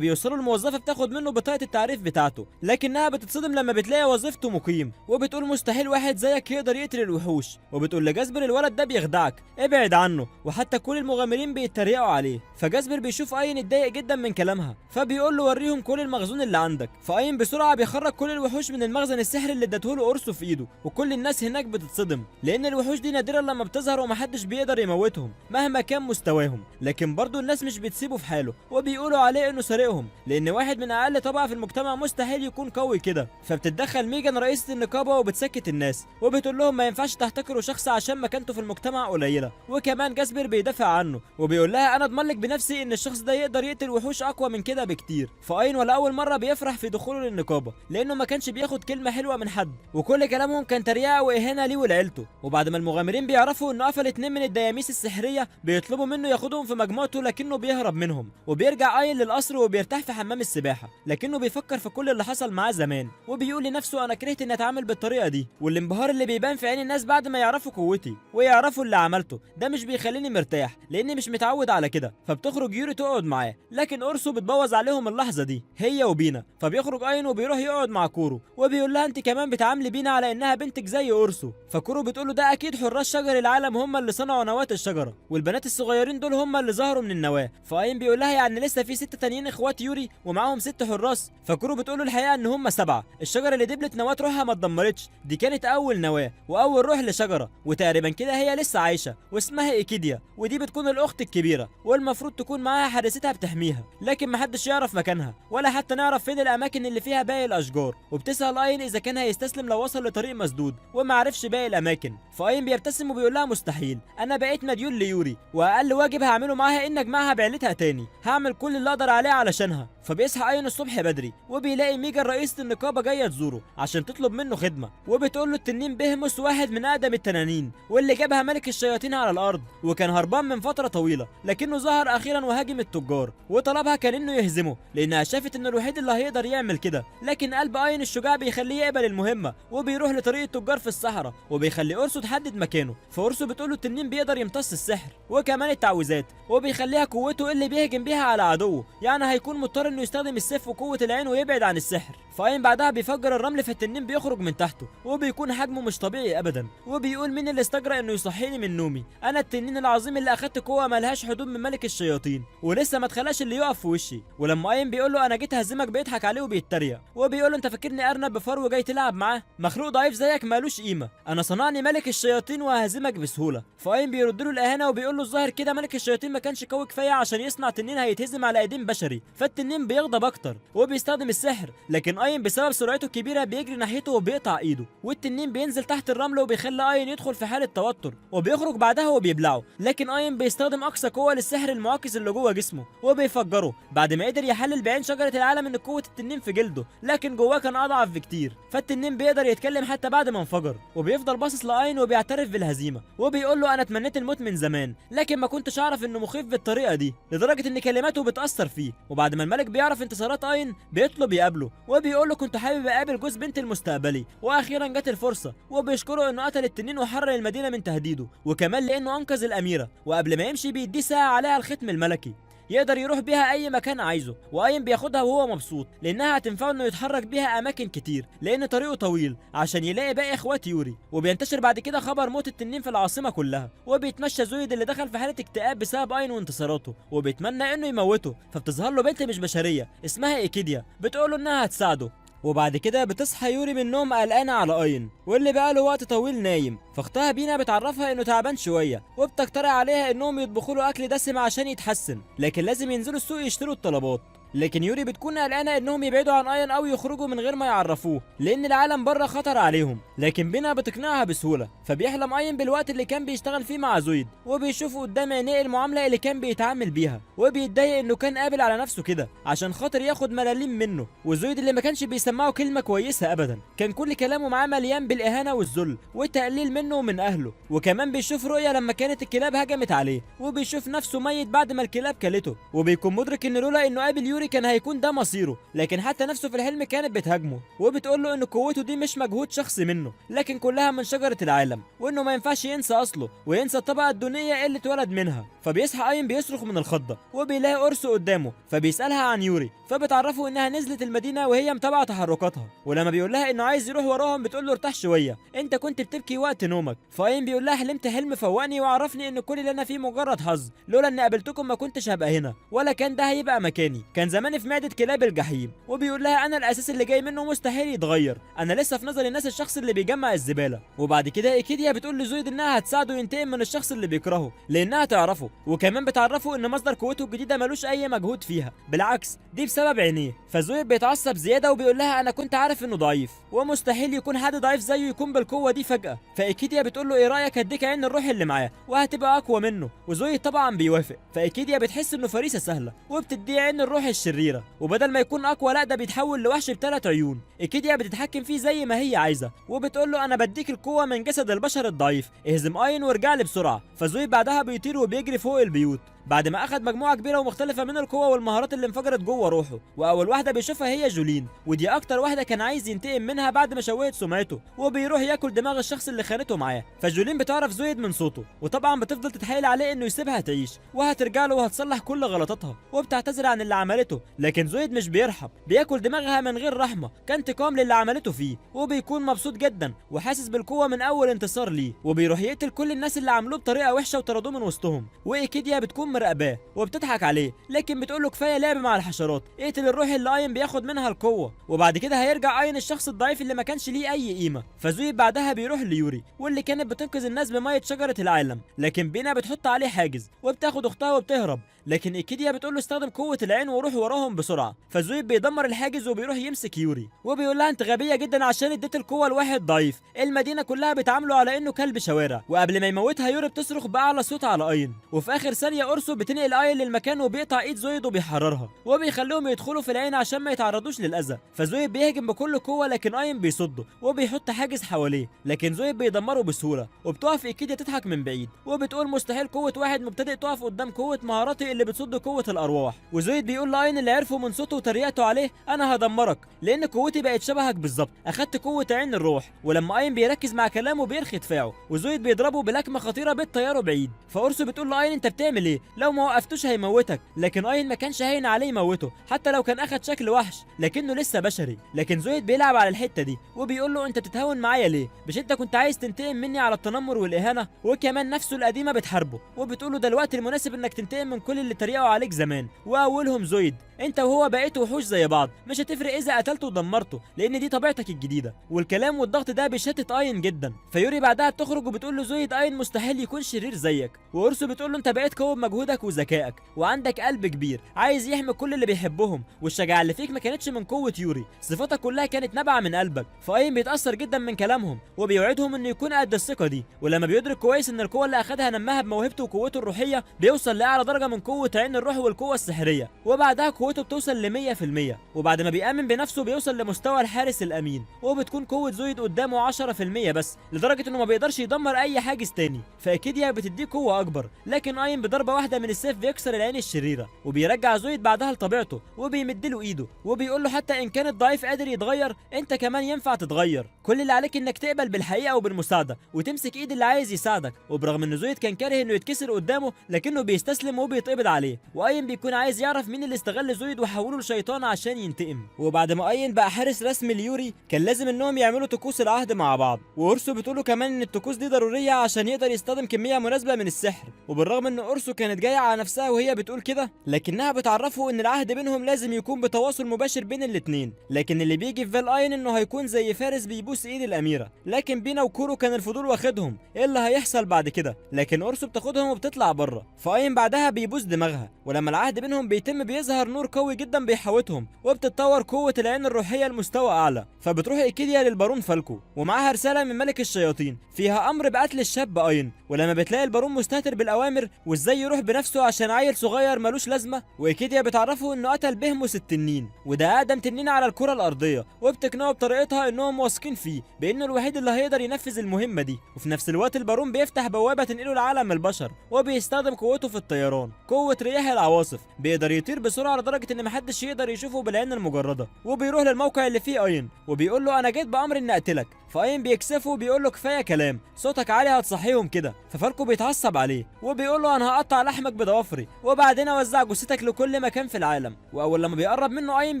بيوصلوا الموظفة بتاخد منه بطاقة التعريف بتاعته، لكنها بتتصدم لما بتلاقي وظيفته مقيم، وبتقول مستحيل واحد زيك يقدر يقتل الوحوش. وبتقول لجاسبر الولد ده بيخدعك ابعد عنه، وحتى كل المغامرين بيتريقوا عليه. فجاسبر بيشوف اين اتضايق جدا من كلامها فبيقول له وريهم كل المخزون اللي عندك. فاين بسرعة بيخرج كل الوحوش من المخزن السحري اللي ادته له اورسو في ايده، وكل الناس هناك بتتصدم لان الوحوش دي نادرا لما بتظهر ومحدش بيقدر يموتهم مهما كان مستواهم. لكن برضه الناس مش بتسيبه في حاله وبيقولوا عليه انه سارقهم لان واحد من اقل طبقه في المجتمع مستحيل يكون قوي كده. فبتتدخل ميجان رئيسة النقابة وبتسكت الناس وبتقول لهم ما ينفعش تحتقروا شخص عشان مكانته في المجتمع قليله. وكمان جاسبر بيدافع عنه وبيقول لها انا اضمن لك بنفسي ان الشخص ده يقدر يقتل وحوش اقوى من كده بكتير. فاين ولا اول مرة بيفرح في دخوله للنقابه لانه ما كانش بياخد كلمة حلوة من حد، وكل كلامهم كان تريقه واهانه ليه ولعيلته. وبعد ما المغامرين بيعرفوا انه قفل 2 من الدياميس السحريه بيطلبوا منه ياخدهم في مجموعته لكنه بيهرب منهم. وبيرجع اين للقصر وبيرتاح في حمام السباحة، لكنه بيفكر في كل اللي حصل معاه زمان وبيقول لنفسه انا كرهت اني اتعامل بالطريقة دي، والانبهار اللي بيبان في عين الناس بعد ما يعرفوا قوتي ويعرفوا اللي عملته ده مش بيخليني مرتاح لاني مش متعود على كده. فبتخرج يوري تقعد معاه، لكن اورسو بتبوظ عليهم اللحظة دي هي وبينا. فبيخرج اين وبيروح يقعد مع كورو وبيقول لها انت كمان بتعاملي بينا على انها بنتك زي اورسو. فكورو بتقول له ده اكيد حراس شجر العالم هم اللي صنعوا نواه الشجرة، والبنات الصغيرين دول هم اللي ظهروا من النواة. فاين بيقول لها يعني لسه في 6 تانيين اخوات يوري ومعاهم 6 حراس. فكورو بتقول له الحقيقة ان هم 7، الشجرة اللي دبلت نواه روحها ما اتدمرتش، دي كانت اول نواه واول روح لشجرة، وتقريبا كده هي لسه عايشه واسمها ايكيديا، ودي بتكون الاخت الكبيرة والمفروض تكون معاها حارستها بتحميها، لكن محدش يعرف مكانها ولا حتى نعرف فين الاماكن اللي فيها باقي الاشجار. وبتسال اين اذا كان هيستسلم لو وصل لطريق مسدود وما عرفش باقي الاماكن. فاين بيبتسم وبيقول لها مستحيل، انا بقيت مديون ليوري واقل واجب هعمله معاها ان اجمعها بعيلتها تاني، هعمل كل اللي اقدر عليه علشانها. فبيصحى اين الصبح بدري وبيلاقي ميجان رئيسة النقابة جاية تزوره عشان تطلب منه خدمة، وبتقول له التنين بهمس واحد من اقدم التنانين واللي جابها ملك الشياطين على الارض، وكان هربان من فترة طويلة لكنه ظهر اخيرا وهاجم التجار، وطلبها كان انه يهزمه لانها شافت انه الوحيد اللي هيقدر يعمل كده. لكن قلب اين الشجاع بيخليه يقبل المهمة وبيروح لطريق التجار في الصحراء وبيخلي اورسو تحدد مكانه. فاورسو بتقول له التنين بيقدر يمتص السحر وكمان التعويذات وبيخليها قوته اللي بيهجم بيها على عدوه، يعني هيكون مضطر انه يستخدم السيف وقوة العين ويبعد عن السحر. فاين بعدها بيفجر الرمل فالتنين بيخرج من تحته وبيكون حجمه مش طبيعي ابدا، وبيقول مين اللي استجرأ انه يصحيني من نومي؟ انا التنين العظيم اللي اخدت قوة ملهاش حدود من ملك الشياطين ولسه ما اتخلقش اللي يقف في وشي. ولما اين بيقول له انا جيت اهزمك بيضحك عليه وبيتريق وبيقول له انت فاكرني ارنب بفرو جاي تلعب معاه؟ مخلوق ضعيف زيك مالوش قيمة، انا صنعني ملك الشياطين وههزمك بسهولة. فاين بيرد له الاهانة وبيقول له الظاهر كده ملك الشياطين ما كانش قوي كفاية عشان يصنع تنين هيتهزم على ايدين بشري. فالتنين بيغضب اكتر وبيستخدم السحر، لكن اين بسبب سرعته الكبيرة بيجري ناحيته وبيقطع ايده، والتنين بينزل تحت الرمل وبيخلي اين يدخل في حاله توتر وبيخرج بعدها وبيبلعه. لكن اين بيستخدم اقصى قوة للسحر المعاكس اللي جوه جسمه وبيفجره بعد ما قدر يحلل بعين شجرة العالم ان قوة التنين في جلده، لكن جواه كان اضعف بكتير. فالتنين بيقدر يتكلم حتى بعد ما انفجر، وبيفضل باصص لاين وبيعترف بالهزيمة وبيقول له انا اتمنيت الموت من زمان لكن ما كنتش اعرف انه مخيف بالطريقة دي لدرجة ان كلماته بتاثر فيه. وبعد ما الملك بيعرف انتصارات اين بيطلب يقابله وبيقول له كنت حابب اقابل جوز بنت المستقبلي واخيرا جت الفرصة، وبيشكره انه قتل التنين وحرر المدينة من تهديده وكمان لانه انقذ الاميرة. وقبل ما يمشي بيديه ساعة عليها الختم الملكي. يقدر يروح بيها اي مكان عايزه. واين بياخدها وهو مبسوط لانها هتنفعه انه يتحرك بيها اماكن كتير لان طريقه طويل عشان يلاقي باقي اخوات يوري. وبينتشر بعد كده خبر موت التنين في العاصمة كلها، وبيتمشى زويد اللي دخل في حاله اكتئاب بسبب اين وانتصاراته، وبيتمنى انه يموته. فبتظهر له بنت مش بشرية اسمها ايكيديا بتقول له انها هتساعده. وبعد كده بتصحى يوري من النوم قلقانة على اين واللي بقاله وقت طويل نايم، فاختها بينا بتعرفها انه تعبان شوية، وبتقترح عليها انهم يطبخوا له اكل دسم عشان يتحسن، لكن لازم ينزلوا السوق يشتروا الطلبات. لكن يوري بتكون قلقانة انهم يبعدوا عن اين او يخرجوا من غير ما يعرفوه لان العالم بره خطر عليهم، لكن بينا بتقنعها بسهولة. فبيحلم اين بالوقت اللي كان بيشتغل فيه مع زويد، وبيشوف قدام عينيه المعاملة اللي كان بيتعامل بيها، وبيتضايق انه كان قابل على نفسه كده عشان خاطر ياخد ملاليم منه. وزويد اللي ما كانش بيسمعه كلمة كويسة ابدا، كان كل كلامه معاه مليان بالاهانه والذل والتقليل منه ومن اهله. وكمان بيشوف رؤية لما كانت الكلاب هجمت عليه، وبيشوف نفسه ميت بعد ما الكلاب كلته، وبيكون مدرك ان لولا انه قابل يوري كان هيكون ده مصيره. لكن حتى نفسه في الحلم كانت بتهاجمه وبتقول له ان قوته دي مش مجهود شخصي منه، لكن كلها من شجرة العالم، وانه ما ينفعش ينسى اصله وينسى الطبقة الدونيه اللي اتولد منها. فبيصحى اين بيصرخ من الخضه وبيلاقي اورسو قدامه، فبيسالها عن يوري، فبتعرفه انها نزلت المدينة وهي متابعه تحركاتها. ولما بيقول لها انه عايز يروح وراهم بتقول له ارتاح شوية، انت كنت بتبكي وقت نومك. فاين بيقول لها حلمت حلم فوقني وعرفني ان كل اللي انا فيه مجرد حظ، لولا ان قابلتكم ما كنتش هبقى هنا ولا كان ده هيبقى مكاني، كان زماني في معده كلاب الجحيم. وبيقول لها انا الاساس اللي جاي منه مستحيل يتغير، انا لسه في نظر الناس الشخص اللي بيجمع الزبالة. وبعد كده ايكيديا بتقول لزويد انها هتساعده ينتقم من الشخص اللي بيكرهه لانها تعرفه، وكمان بتعرفه ان مصدر قوته الجديدة ملوش اي مجهود فيها، بالعكس دي بسبب عينيه. فزويد بيتعصب زيادة وبيقول لها انا كنت عارف انه ضعيف ومستحيل يكون حد ضعيف زيه يكون بالقوة دي فجاة. فايكيديا بتقول له ايه رايك هديك عين الروح اللي معاه وهتبقى اقوى منه، وزويد طبعا بيوافق. فايكيديا بتحس انه فريسة سهلة وبتديه عين الروح الشريرة، وبدل ما يكون اقوى لا ده بيتحول لوحش بثلاث عيون. ايكيديا بتتحكم فيه زي ما هي عايزه وبتقول له انا بديك القوة من جسد البشر الضعيف، اهزم اين وارجع لي بسرعة. فزويد بعدها بيطير وبيجري فوق البيوت بعد ما اخذ مجموعة كبيرة ومختلفة من القوة والمهارات اللي انفجرت جوه روحه. واول واحدة بيشوفها هي جولين، ودي اكتر واحدة كان عايز ينتقم منها بعد ما شوهت سمعته، وبيروح ياكل دماغ الشخص اللي خانته معاه. فجولين بتعرف زويد من صوته، وطبعا بتفضل تتحايل عليه انه يسيبها تعيش وهترجع له وهتصلح كل غلطاتها، وبتعتذر عن اللي عملته. لكن زويد مش بيرحم، بياكل دماغها من غير رحمه كانتقام للي عملته فيه، وبيكون مبسوط جدا وحاسس بالقوة من اول انتصار ليه، وبيروح يقتل كل الناس اللي عملوه بطريقة وحشة وطردوه من وسطهم. وايكيديا بتكون مراقباه وبتضحك عليه، لكن بتقول له كفاية لعب مع الحشرات، اقتل الروح اللي اين بياخد منها القوة، وبعد كده هيرجع اين الشخص الضعيف اللي ما كانش ليه اي قيمة. فزويد بعدها بيروح ليوري واللي كانت بتنقذ الناس بميه شجرة العالم، لكن بينا بتحط عليه حاجز وبتاخد اختها وبتهرب، لكن ايكيديا بتقول له استخدم قوة العين وروح وراهم بسرعة. فزويد بيدمر الحاجز وبيروح يمسك يوري وبيقول لها انت غبية جدا عشان اديت القوة لواحد ضعيف، المدينة كلها بتعامله على انه كلب شوارع. وقبل ما يموتها يوري بتصرخ باعلى صوت على اين، وفي اخر ثانية اورسو بتنقل اين للمكان وبيقطع ايد زويد وبيحررها وبيخليهم يدخلوا في العين عشان ما يتعرضوش للاذى. فزويد بيهجم بكل قوة لكن اين بيصده وبيحط حاجز حواليه، لكن زويد بيدمره بسهولة. وبتقف ايكيديا تضحك من بعيد وبتقول مستحيل قوة واحد مبتدئ تقف قدام قوة مهاراتي اللي بتصد قوة الارواح. وزويد بيقول لاين اللي عرفه من صوته وتريقته عليه انا هدمرك لان قوتي بقت شبهك بالظبط، اخدت قوة عين الروح. ولما اين بيركز مع كلامه بيرخي دفاعه وزويد بيضربه بلكمه خطيرة بتطيره بعيد. فاورسو بتقول لاين انت بتعمل ايه؟ لو ما وقفتوش هيموتك، لكن اين ما كانش هين عليه يموته حتى لو كان اخد شكل وحش، لكنه لسه بشري. لكن زويد بيلعب على الحتة دي وبيقول له انت بتتهاون معايا ليه؟ مش انت كنت عايز تنتقم مني على التنمر والاهانة؟ وكمان نفسه القديمة بتحاربه وبتقول له ده الوقت المناسب انك تنتقم من كل اللي تريقوا عليك زمان، واولهم زويد، انت وهو بقيتوا وحوش زي بعض، مش هتفرق اذا قتلته ودمرته لان دي طبيعتك الجديدة. والكلام والضغط ده بيشتت اين جدا. فيوري بعدها بتخرج وبتقول له زويد اين مستحيل يكون شرير زيك. واورسو بتقول له انت بقيت قوي بمجهودك وذكائك وعندك قلب كبير عايز يحمي كل اللي بيحبهم، والشجاعة اللي فيك ما كانتش من قوة يوري، صفاتك كلها كانت نابعة من قلبك. فاين بيتاثر جدا من كلامهم وبيوعدهم انه يكون قد الثقة دي. ولما بيدرك كويس ان القوة اللي اخدها نماها بموهبته وقوته الروحية بيوصل لاعلى درجه من قوة عين الروح والقوه السحريه، وبعدها قوته بتوصل ل 100%. وبعد ما بيامن بنفسه بيوصل لمستوى الحارس الامين، وبتكون قوة زويد قدامه 10% بس، لدرجة انه ما بيقدرش يدمر اي حاجز تاني. فاكيديا بتديه قوة اكبر، لكن اين بضربه واحدة من السيف بيكسر العين الشريرة وبيرجع زويد بعدها لطبيعته وبيمد له ايده وبيقول له حتى ان كان الضعيف قادر يتغير انت كمان ينفع تتغير، كل اللي عليك انك تقبل بالحقيقة وبالمساعده وتمسك ايد اللي عايز يساعدك. وبرغم ان زويد كان كاره انه يتكسر قدامه لكنه بيستسلم وبيتقبض بيتقبض عليه، واين بيكون عايز يعرف مين اللي استغل زويد وحوله لشيطان عشان ينتقم. وبعد ما اين بقى حارس رسمي ليوري كان لازم انهم يعملوا طقوس العهد مع بعض، واورسو بتقوله كمان ان الطقوس دي ضرورية عشان يقدر يستخدم كمية مناسبة من السحر. وبالرغم ان اورسو كانت جاية على نفسها وهي بتقول كده، لكنها بتعرفه ان العهد بينهم لازم يكون بتواصل مباشر بين الاثنين. لكن اللي بيجي في بال اين انه هيكون زي فارس بيبوس ايد الاميرة، لكن بينا وكورو كان الفضول واخدهم ايه اللي هيحصل بعد كده. لكن اورسو بتاخدهم وبتطلع بره، فاين بعدها بيبوس دماغها، ولما العهد بينهم بيتم بيظهر نور قوي جدا بيحوطهم، وبتتطور قوة العين الروحية لمستوى اعلى. فبتروح ايكيديا للبارون فالكو ومعاها رسالة من ملك الشياطين فيها امر بقتل الشاب اين. ولما بتلاقي البارون مستهتر بالاوامر وازاي يروح بنفسه عشان عيل صغير ملوش لازمه، وايكيديا بتعرفه انه قتل بهموس التنين وده اقدم تنين على الكره الارضية، وبتقنعه بطريقتها انهم واثقين فيه بانه الوحيد اللي هيقدر ينفذ المهمة دي. وفي نفس الوقت البارون بيفتح بوابه تنقله لعالم البشر، وبيستخدم قوته في الطيران، قوة رياح العواصف، بيقدر يطير بسرعة لدرجة ان محدش يقدر يشوفه بالعين المجردة. وبيروح للموقع اللي فيه اين وبيقول له انا جيت بامر اني اقتلك. فاين بيكسفه وبيقول له كفاية كلام، صوتك عالي هتصحيهم كده. ففالكو بيتعصب عليه وبيقول له انا هقطع لحمك بضوافري وبعدين اوزع جثتك لكل مكان في العالم. واول لما بيقرب منه اين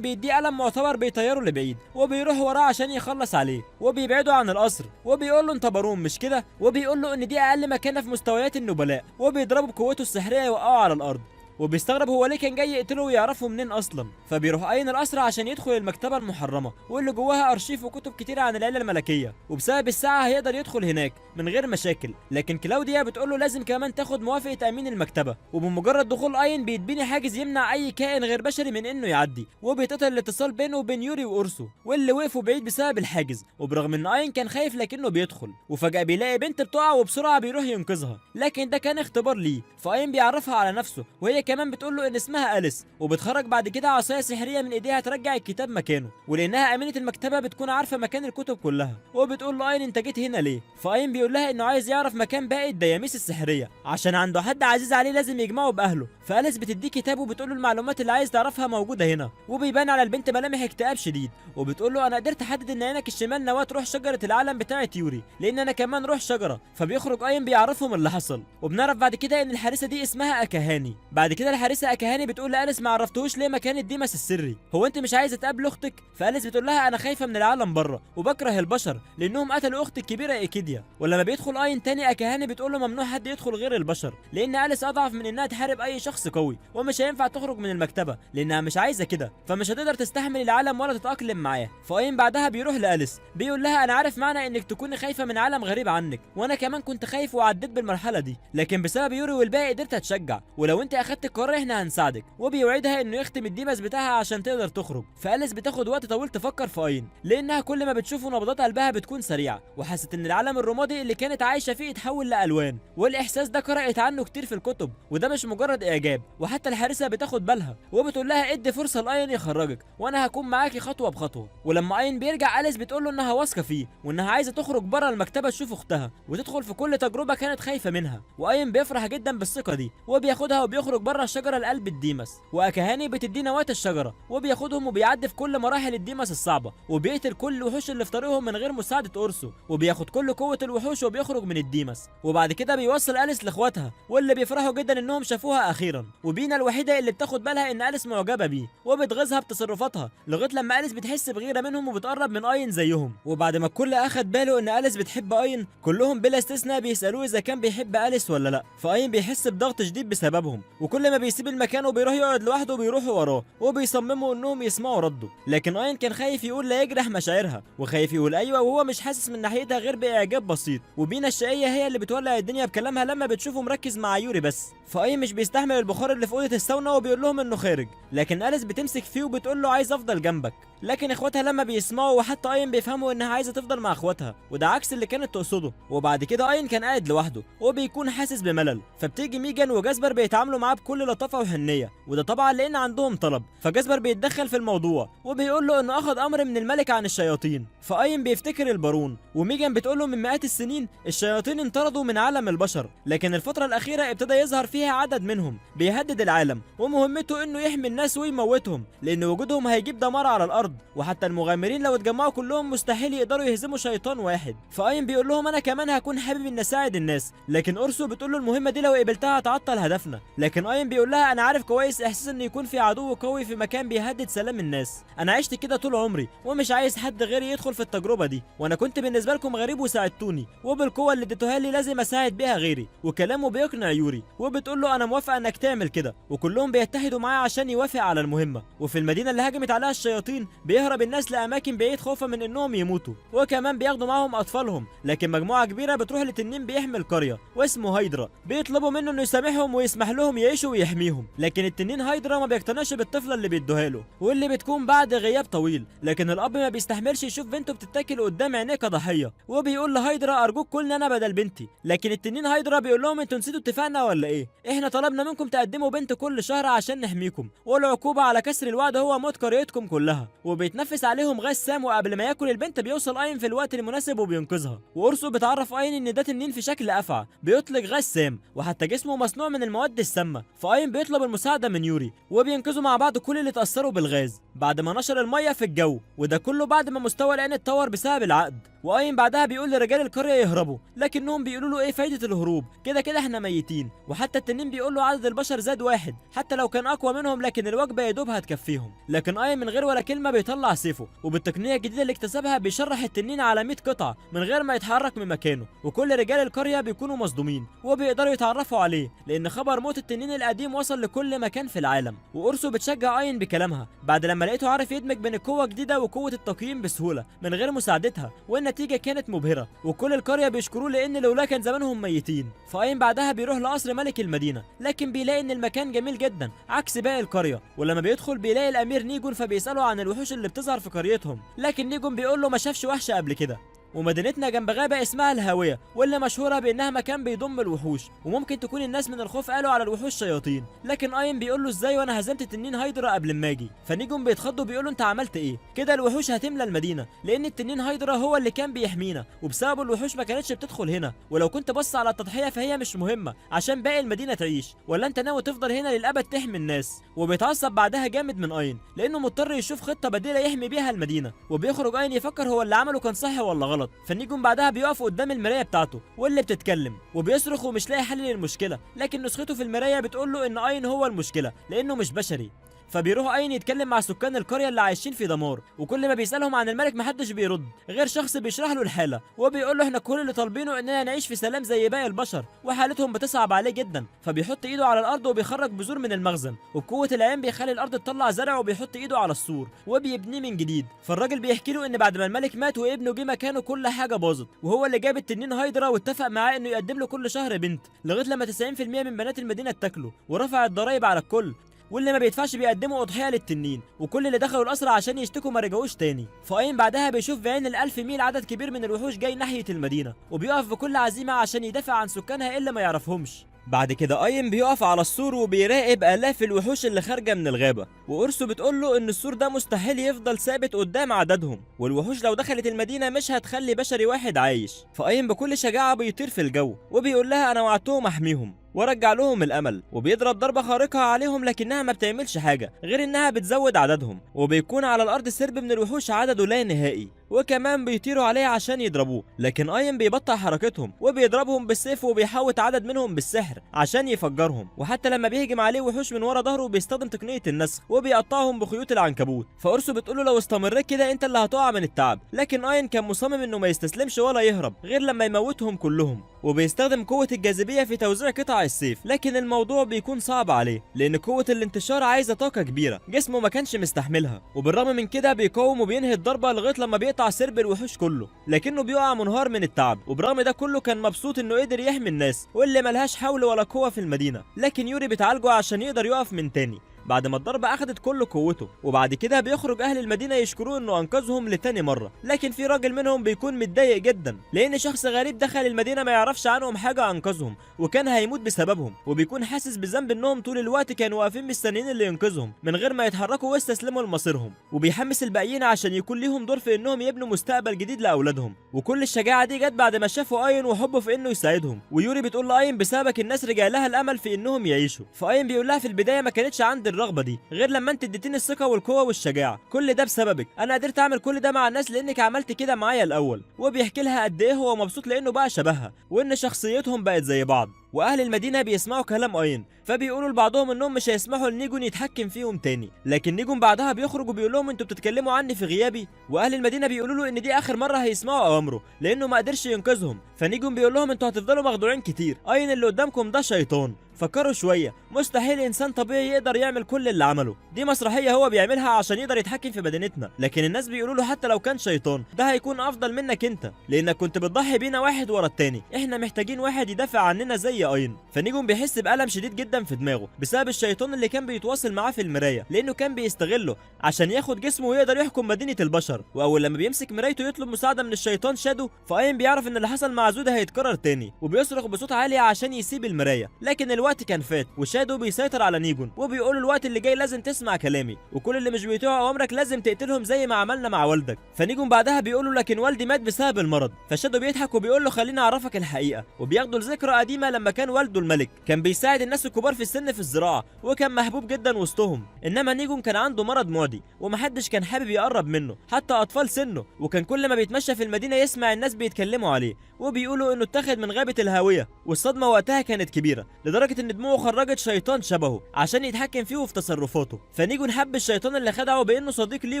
بيديه قلم معتبر بيطيره لبعيد، وبيروح وراه عشان يخلص عليه، وبيبعده عن القصر وبيقول له انت بارون مش كده، وبيقول له ان دي اقل مكانه في مستويات النبلاء، وبيضربه بقوته السحريه يوقعه على الارض. وبيستغرب هو ليه كان جاي يقتله ويعرفه منين اصلا. فبيروح اين القصر عشان يدخل المكتبة المحرمة واللي جواها ارشيف وكتب كتير عن العيلة الملكية، وبسبب الساعة هيقدر يدخل هناك من غير مشاكل. لكن كلاوديا بتقول له لازم كمان تاخد موافقة امين المكتبة. وبمجرد دخول اين بيتبني حاجز يمنع اي كائن غير بشري من انه يعدي، وبيتقطع الاتصال بينه وبين يوري واورسو واللي وقفوا بعيد بسبب الحاجز. وبرغم ان اين كان خايف لكنه بيدخل، وفجاة بيلاقي بنت بتقع وبسرعة بيروح ينقذها، لكن ده كان اختبار ليه. فاين بيعرفها على نفسه وهي كمان بتقول له ان اسمها أليس، وبتخرج بعد كده عصاية سحريه من ايديها ترجع الكتاب مكانه، ولانها امينه المكتبة بتكون عارفه مكان الكتب كلها. وبتقول له اين انت جيت هنا ليه؟ فاين بيقول لها انه عايز يعرف مكان باقي الدياميس السحريه عشان عنده حد عزيز عليه لازم يجمعه باهله. فأليس بتديه كتاب وبتقول له المعلومات اللي عايز تعرفها موجودة هنا، وبيبان على البنت ملامح اكتئاب شديد، وبتقول له انا قدرت احدد ان عينك الشمال نواه تروح شجرة العالم بتاعه يوري لان انا كمان روح شجرة. فبيخرج اين بيعرفهم اللي حصل، وبنعرف بعد كده ان الحارسه دي اسمها اكاهاني. بعد كده الحارسه اكاهاني بتقول لأليس ما عرفتهوش ليه مكان الديماس السري، هو انت مش عايزه تقابل اختك؟ فأليس بتقول لها انا خايفة من العالم بره وبكره البشر لانهم قتلوا اختي الكبيرة ايكيديا. ولما بيدخل اين تاني اكاهاني بتقول له ممنوع حد يدخل غير البشر لان أليس اضعف من انها تحارب اي شخص قوي، ومش هينفع تخرج من المكتبة لانها مش عايزه كده، فمش هتقدر تستحمل العالم ولا تتاقلم معاه. فاين بعدها بيروح لأليس بيقول لها انا عارف معنى انك تكوني خايفة من عالم غريب عنك، وانا كمان كنت خايف وعديت بالمرحلة دي، لكن بسبب يوري والباقي قدرت اتشجع، ولو انت اخدت القرار احنا هنساعدك. وبيوعدها انه يختم الديماس بتاعها عشان تقدر تخرج. فأليس بتاخد وقت طويل تفكر في اين لانها كل ما بتشوفه نبضات قلبها بتكون سريعة، وحست ان العالم الرمادي اللي كانت عايشه فيه اتحول لالوان، والاحساس ده قرأت عنه كتير في الكتب، وده مش مجرد اعجاب. وحتى الحارسه بتاخد بالها وبتقول لها ادي فرصة لاين يخرجك وانا هكون معاكي خطوة بخطوة. ولما اين بيرجع أليس بتقول له انها واثقة فيه وانها عايزه تخرج بره المكتبة تشوف اختها وتدخل في كل تجربه كانت خايفة منها. واين بيفرح جدا بالثقة دي وبياخدها وبيخرج بره الشجرة لقلب الديماس، واكاهاني بتديه نواه الشجرة وبياخدهم وبيعدي في كل مراحل الديماس الصعبة، وبيقتل كل الوحوش اللي في طريقهم من غير مساعدة اورسو، وبياخد كل قوة الوحوش وبيخرج من الديماس. وبعد كده بيوصل أليس لاخواتها واللي بيفرحوا جدا انهم شافوها اخيرا، وبينا الوحيدة اللي بتاخد بالها ان أليس معجبه بيه وبتغيظها بتصرفاتها، لغاية لما أليس بتحس بغيره منهم وبتقرب من اين زيهم. وبعد ما الكل اخد باله ان أليس بتحب اين كلهم بلا استثناء بيسالوه اذا كان بيحب أليس ولا لا، فاين بيحس بضغط شديد بسببهم، وكل ما بيسيب المكان وبيروح يقعد لوحده بيروحوا وراه وبيصمموا انهم يسمعوا رده. لكن اين كان خايف يقول لا يجرح مشاعرها، وخايف يقول ايوه وهو مش حاسس من ناحيتها غير باعجاب بسيط. وبينا الشقيه هي اللي بتولع الدنيا بكلامها لما بتشوفه مركز مع يوري بس. فاين مش بيستحمل البخار اللي في اوضة الساونا وبيقول لهم انه خارج، لكن أليس بتمسك فيه وبتقول له عايز افضل جنبك. لكن اخواتها لما بيسمعوا وحتى اين بيفهموا انها عايزه تفضل مع اخواتها، وده عكس اللي كانت تقصده. وبعد كده اين كان قاعد لوحده وبيكون حاسس بملل، فبتيجي ميجان وجاسبر بيتعاملوا معاه بكل لطافة وحنيه، وده طبعا لان عندهم طلب. فجاسبر بيتدخل في الموضوع وبيقول له انه اخذ امر من الملك عن الشياطين. فاين بيفتكر البارون، وميجان بتقول له من مئات السنين الشياطين انطردوا من عالم البشر، لكن الفترة الاخيرة ابتدى يظهر فيها عدد منهم بيهدد العالم، ومهمته انه يحمي الناس ويموتهم لان وجودهم هيجيب دمار على الارض. وحتى المغامرين لو اتجمعوا كلهم مستحيل يقدروا يهزموا شيطان واحد. فاين بيقول لهم انا كمان هكون حابب ان اساعد الناس، لكن اورسو بتقول له المهمة دي لو قبلتها هتعطل هدفنا. لكن اين بيقول لها انا عارف كويس احساس ان يكون في عدو قوي في مكان بيهدد سلام الناس، انا عشت كده طول عمري ومش عايز حد غيري يدخل في التجربة دي، وانا كنت بالنسبة لكم غريب وساعدتوني، وبالقوة اللي اديتوها لي لازم اساعد بيها غيري. وكلامه بيقنع يوري، وبتقول له انا موافقة انك تعمل كده، وكلهم بيتحدوا معاه عشان يوافق على المهمة. وفي المدينة اللي هجمت عليها الشياطين بيهرب الناس لاماكن بعيد خوفا من انهم يموتوا، وكمان بياخدوا معاهم اطفالهم. لكن مجموعة كبيرة بتروح لتنين بيحمي القرية واسمه هايدرا، بيطلبوا منه انه يسامحهم ويسمح لهم يعيشوا ويحميهم. لكن التنين هايدرا ما بيقتنعش بالطفله اللي بيدوها له، واللي بتكون بعد غياب طويل. لكن الاب ما بيستحملش يشوف بنته بتتاكل قدام عينيه كضحيه، وبيقول لهايدرا ارجوك كلني انا بدل بنتي. لكن التنين هايدرا بيقول لهم انتوا نسيتوا اتفاقنا ولا ايه؟ احنا طلبنا منكم تقدموا بنت كل شهر عشان نحميكم، والعقوبة على كسر الوعد هو موت قريتكم كلها. وبيتنفس عليهم غاز سام، وقبل ما ياكل البنت بيوصل اين في الوقت المناسب وبينقذها. وأورسو بتعرف اين ان ده تنين في شكل افعى بيطلق غاز سام، وحتى جسمه مصنوع من المواد السامة. فاين بيطلب المساعدة من يوري، وبينقذوا مع بعض كل اللي اتأثروا بالغاز بعد ما نشر المية في الجو، وده كله بعد ما مستوى العين اتطور بسبب العقد. واين بعدها بيقول لرجال القرية يهربوا، لكنهم بيقولوا له ايه فايده الهروب، كده كده احنا ميتين. وحتى التنين بيقول له عدد البشر زاد واحد حتى لو كان اقوى منهم، لكن الوجبة يا دوب هتكفيهم. لكن اين من غير ولا كلمة بيطلع سيفه، وبالتقنيه الجديدة اللي اكتسبها بيشرح التنين على 100 قطعه من غير ما يتحرك من مكانه. وكل رجال القرية بيكونوا مصدومين وبيقدروا يتعرفوا عليه، لان خبر موت التنين القديم وصل لكل مكان في العالم. وأورسو بتشجع اين بكلامها بعد لما لقيته عارف يدمج بين القوة الجديدة وقوه التقييم بسهولة من غير مساعدتها، والنتيجة كانت مبهرة، وكل القرية بيشكروه لان لولا كان زمانهم ميتين. فاين بعدها بيروح لقصر ملك المدينة، لكن بيلاقي ان المكان جميل جدا عكس باقي القرية. ولما بيدخل بيلاقي الامير نيجون، فبيساله عن الوحوش اللي بتظهر في قريتهم، لكن نيجون بيقول له ما شافش وحش قبل كده. ومدينتنا جنب غابة اسمها الهاوية، واللي مشهورة بإنها مكان بيضم الوحوش، وممكن تكون الناس من الخوف قالوا على الوحوش شياطين. لكن اين بيقول له ازاي وانا هزمت التنين هايدرا قبل ما اجي. فنيجون بيتخض وبيقول له انت عملت ايه كده؟ الوحوش هتملى المدينة، لان التنين هايدرا هو اللي كان بيحمينا، وبسببه الوحوش ما كانتش بتدخل هنا. ولو كنت بص على التضحية فهي مش مهمة عشان باقي المدينة تعيش، ولا انت ناوي تفضل هنا للابد تحمي الناس؟ وبيتعصب بعدها جامد من اين لانه مضطر يشوف خطة بديلة يحمي بيها المدينة. وبيخرج اين يفكر هو اللي عمله كان صح ولا غلط. فنيجون بعدها بيقف قدام المراية بتاعته واللي بتتكلم، وبيصرخ ومش لاقي حل للمشكلة، لكن نسخته في المراية بتقول له ان اين هو المشكلة لانه مش بشري. فبيروح اين يتكلم مع سكان القرية اللي عايشين في دمار، وكل ما بيسالهم عن الملك محدش بيرد غير شخص بيشرح له الحالة، وبيقول له احنا كل اللي طالبينه اننا نعيش في سلام زي باقي البشر، وحالتهم بتصعب عليه جدا. فبيحط ايده على الارض وبيخرج بذور من المخزن، وبقوة العين بيخلي الارض تطلع زرع، وبيحط ايده على السور وبيبنيه من جديد. فالراجل بيحكي له ان بعد ما الملك مات وابنه جه مكانه كل حاجة باظت، وهو اللي جاب التنين هايدرا واتفق معاه انه يقدم له كل شهر بنت، لغاية لما 90% من بنات المدينة اتاكلوا، ورفع الضرايب على الكل، واللي ما بيدفعش بيقدموا اضحية للتنين، وكل اللي دخلوا القصر عشان يشتكوا ما رجعوش تاني. فاين بعدها بيشوف بعين الألف ميل عدد كبير من الوحوش جاي ناحية المدينة، وبيقف بكل عزيمة عشان يدافع عن سكانها اللي ما يعرفهمش. بعد كده اين بيقف على السور وبيراقب الاف الوحوش اللي خارجه من الغابة، وأورسو بتقول له ان السور ده مستحيل يفضل ثابت قدام عددهم، والوحوش لو دخلت المدينة مش هتخلي بشري واحد عايش. فاين بكل شجاعة بيطير في الجو وبيقول لها انا وعدتهم احميهم ورجع لهم الامل، وبيضرب ضربه خارقة عليهم لكنها ما بتعملش حاجة غير انها بتزود عددهم، وبيكون على الارض سرب من الوحوش عدده لا نهائي، وكمان بيطيروا عليه عشان يضربوه. لكن اين بيبطئ حركتهم وبيضربهم بالسيف وبيحوط عدد منهم بالسحر عشان يفجرهم، وحتى لما بيهجم عليه وحوش من ورا ظهره بيستخدم تقنية النسخ وبيقطعهم بخيوط العنكبوت. فأورسو بتقول له لو استمريت كده انت اللي هتقع من التعب، لكن اين كان مصمم انه ما يستسلمش ولا يهرب غير لما يموتهم كلهم، وبيستخدم قوة الجاذبية في توزيع قطع السيف، لكن الموضوع بيكون صعب عليه لان قوة الانتشار عايزه طاقة كبيرة جسمه ما كانش مستحملها، وبالرغم من كده بيقاوم وبينهي الضربة لغاية لما بيقطع سرب الوحوش كله، لكنه بيقع منهار من التعب. وبرغم ده كله كان مبسوط انه قدر يحمي الناس واللي ملهاش حول ولا قوة في المدينة. لكن يوري بتعالجه عشان يقدر يقف من تاني بعد ما الضربة أخدت كل قوته، وبعد كده بيخرج أهل المدينة يشكروه إنه أنقذهم لتاني مرة. لكن في راجل منهم بيكون متضايق جدا لأن شخص غريب دخل المدينة ما يعرفش عنهم حاجة أنقذهم، وكان هيموت بسببهم، وبيكون حاسس بذنب إنهم طول الوقت كانوا واقفين مستنيين اللي ينقذهم من غير ما يتحركوا واستسلموا لمصيرهم. وبيحمس الباقيين عشان يكون ليهم دور في إنهم يبنوا مستقبل جديد لأولادهم. وكل الشجاعة دي جت بعد ما شافوا آين وحبه في إنه يساعدهم. ويوري بتقول لآين بسببك الناس رجع لها الأمل في إنهم يعيشوا. فآين بيقول لها في البداية ما كانتش عندي الرغبة دي غير لما انت اديتني الثقة والقوه والشجاعة، كل ده بسببك، انا قدرت اعمل كل ده مع الناس لانك عملت كده معايا الاول. وبيحكي لها قد ايه هو مبسوط لانه بقى شبهها وان شخصيتهم بقت زي بعض. واهل المدينة بيسمعوا كلام اين، فبيقولوا لبعضهم انهم مش هيسمحوا لنيجون يتحكم فيهم تاني. لكن نيجون بعدها بيخرج وبيقول لهم انتوا بتتكلموا عني في غيابي، واهل المدينة بيقولوا له ان دي اخر مرة هيسمعوا اوامره لانه ما قدرش ينقذهم. فنيجون بيقول لهم انتوا هتفضلوا مخدوعين كتير، اين اللي قدامكم ده شيطان، فكروا شوية، مستحيل انسان طبيعي يقدر يعمل كل اللي عمله، دي مسرحية هو بيعملها عشان يقدر يتحكم في مدينتنا. لكن الناس بيقولوا له حتى لو كان شيطان ده هيكون افضل منك انت، لانك كنت بتضحي بينا واحد ورا التاني، احنا محتاجين واحد يدافع عننا زي اين. فنيجون بيحس بألم شديد جدا في دماغه بسبب الشيطان اللي كان بيتواصل معاه في المراية، لانه كان بيستغله عشان ياخد جسمه ويقدر يحكم مدينة البشر. واول لما بيمسك مرايته يطلب مساعدة من الشيطان شادو، فاين بيعرف ان اللي حصل مع زودا هيتكرر تاني، وبيصرخ بصوت عالي عشان يسيب المراية، لكن الوقت كان فات وشادو بيسيطر على نيجون وبيقول الوقت اللي جاي لازم تسمع كلامي، وكل اللي مش بيطيعوا اوامرك لازم تقتلهم زي ما عملنا مع والدك. فنيجون بعدها بيقول له لكن والدي مات بسبب المرض. فشادو بيضحك وبيقول له خليني اعرفك الحقيقة، وبياخده لذكرى قديمة لما كان والده الملك كان بيساعد الناس الكبار في السن في الزراعة وكان محبوب جدا وسطهم، انما نيجون كان عنده مرض معدي ومحدش كان حابب يقرب منه حتى اطفال سنة، وكان كل ما بيتمشى في المدينة يسمع الناس بيتكلموا عليه وبيقولوا انه اتخذ من غابه الهاوية. والصدمه وقتها كانت كبيرة لدرجة ان دموعه خرجت شيطان شبهه عشان يتحكم فيه وفي تصرفاته. فنيجون حب الشيطان اللي خدعه بانه صديق ليه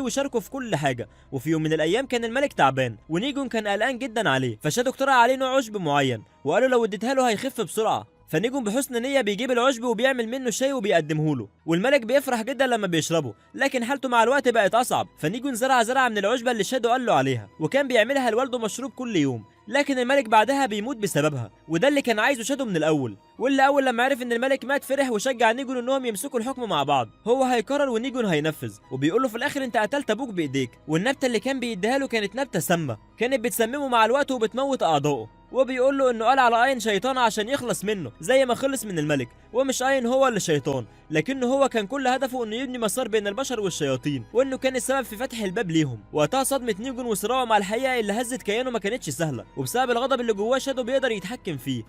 وشاركه في كل حاجة. وفي يوم من الايام كان الملك تعبان ونيجون كان قلقان جدا عليه، فشادو اقترح عليه نوع عشب معين وقالوا لو اديتها له هيخف بسرعة. فنيجون بحسن نيه بيجيب العشب وبيعمل منه شاي وبيقدمه له، والملك بيفرح جدا لما بيشربه، لكن حالته مع الوقت بقت اصعب. فنيجون زرع زرعه من العشبه اللي شادو قال له عليها، وكان بيعملها لوالده مشروب كل يوم، لكن الملك بعدها بيموت بسببها، وده اللي كان عايزه شادو من الاول. واللي اول لما عرف ان الملك مات فرح وشجع نيجون انهم يمسكوا الحكم مع بعض، هو هيقرر ونيجون هينفذ. وبيقول له في الاخر انت قتلت ابوك بايديك، والنبته اللي كان بيديها له كانت نبته سامة كانت بتسممه مع الوقت وبتموت اعضائه. وبيقول له انه قال على اين شيطان عشان يخلص منه زي ما خلص من الملك، ومش اين هو اللي شيطان، لكنه هو كان كل هدفه انه يبني مسار بين البشر والشياطين، وانه كان السبب في فتح الباب ليهم. وقتها صدمة نيجون وصراعه مع الحقيقة اللي هزت كيانه ما كانتش سهلة، وبسبب الغضب اللي جواه شادو بيقدر يتحكم فيه.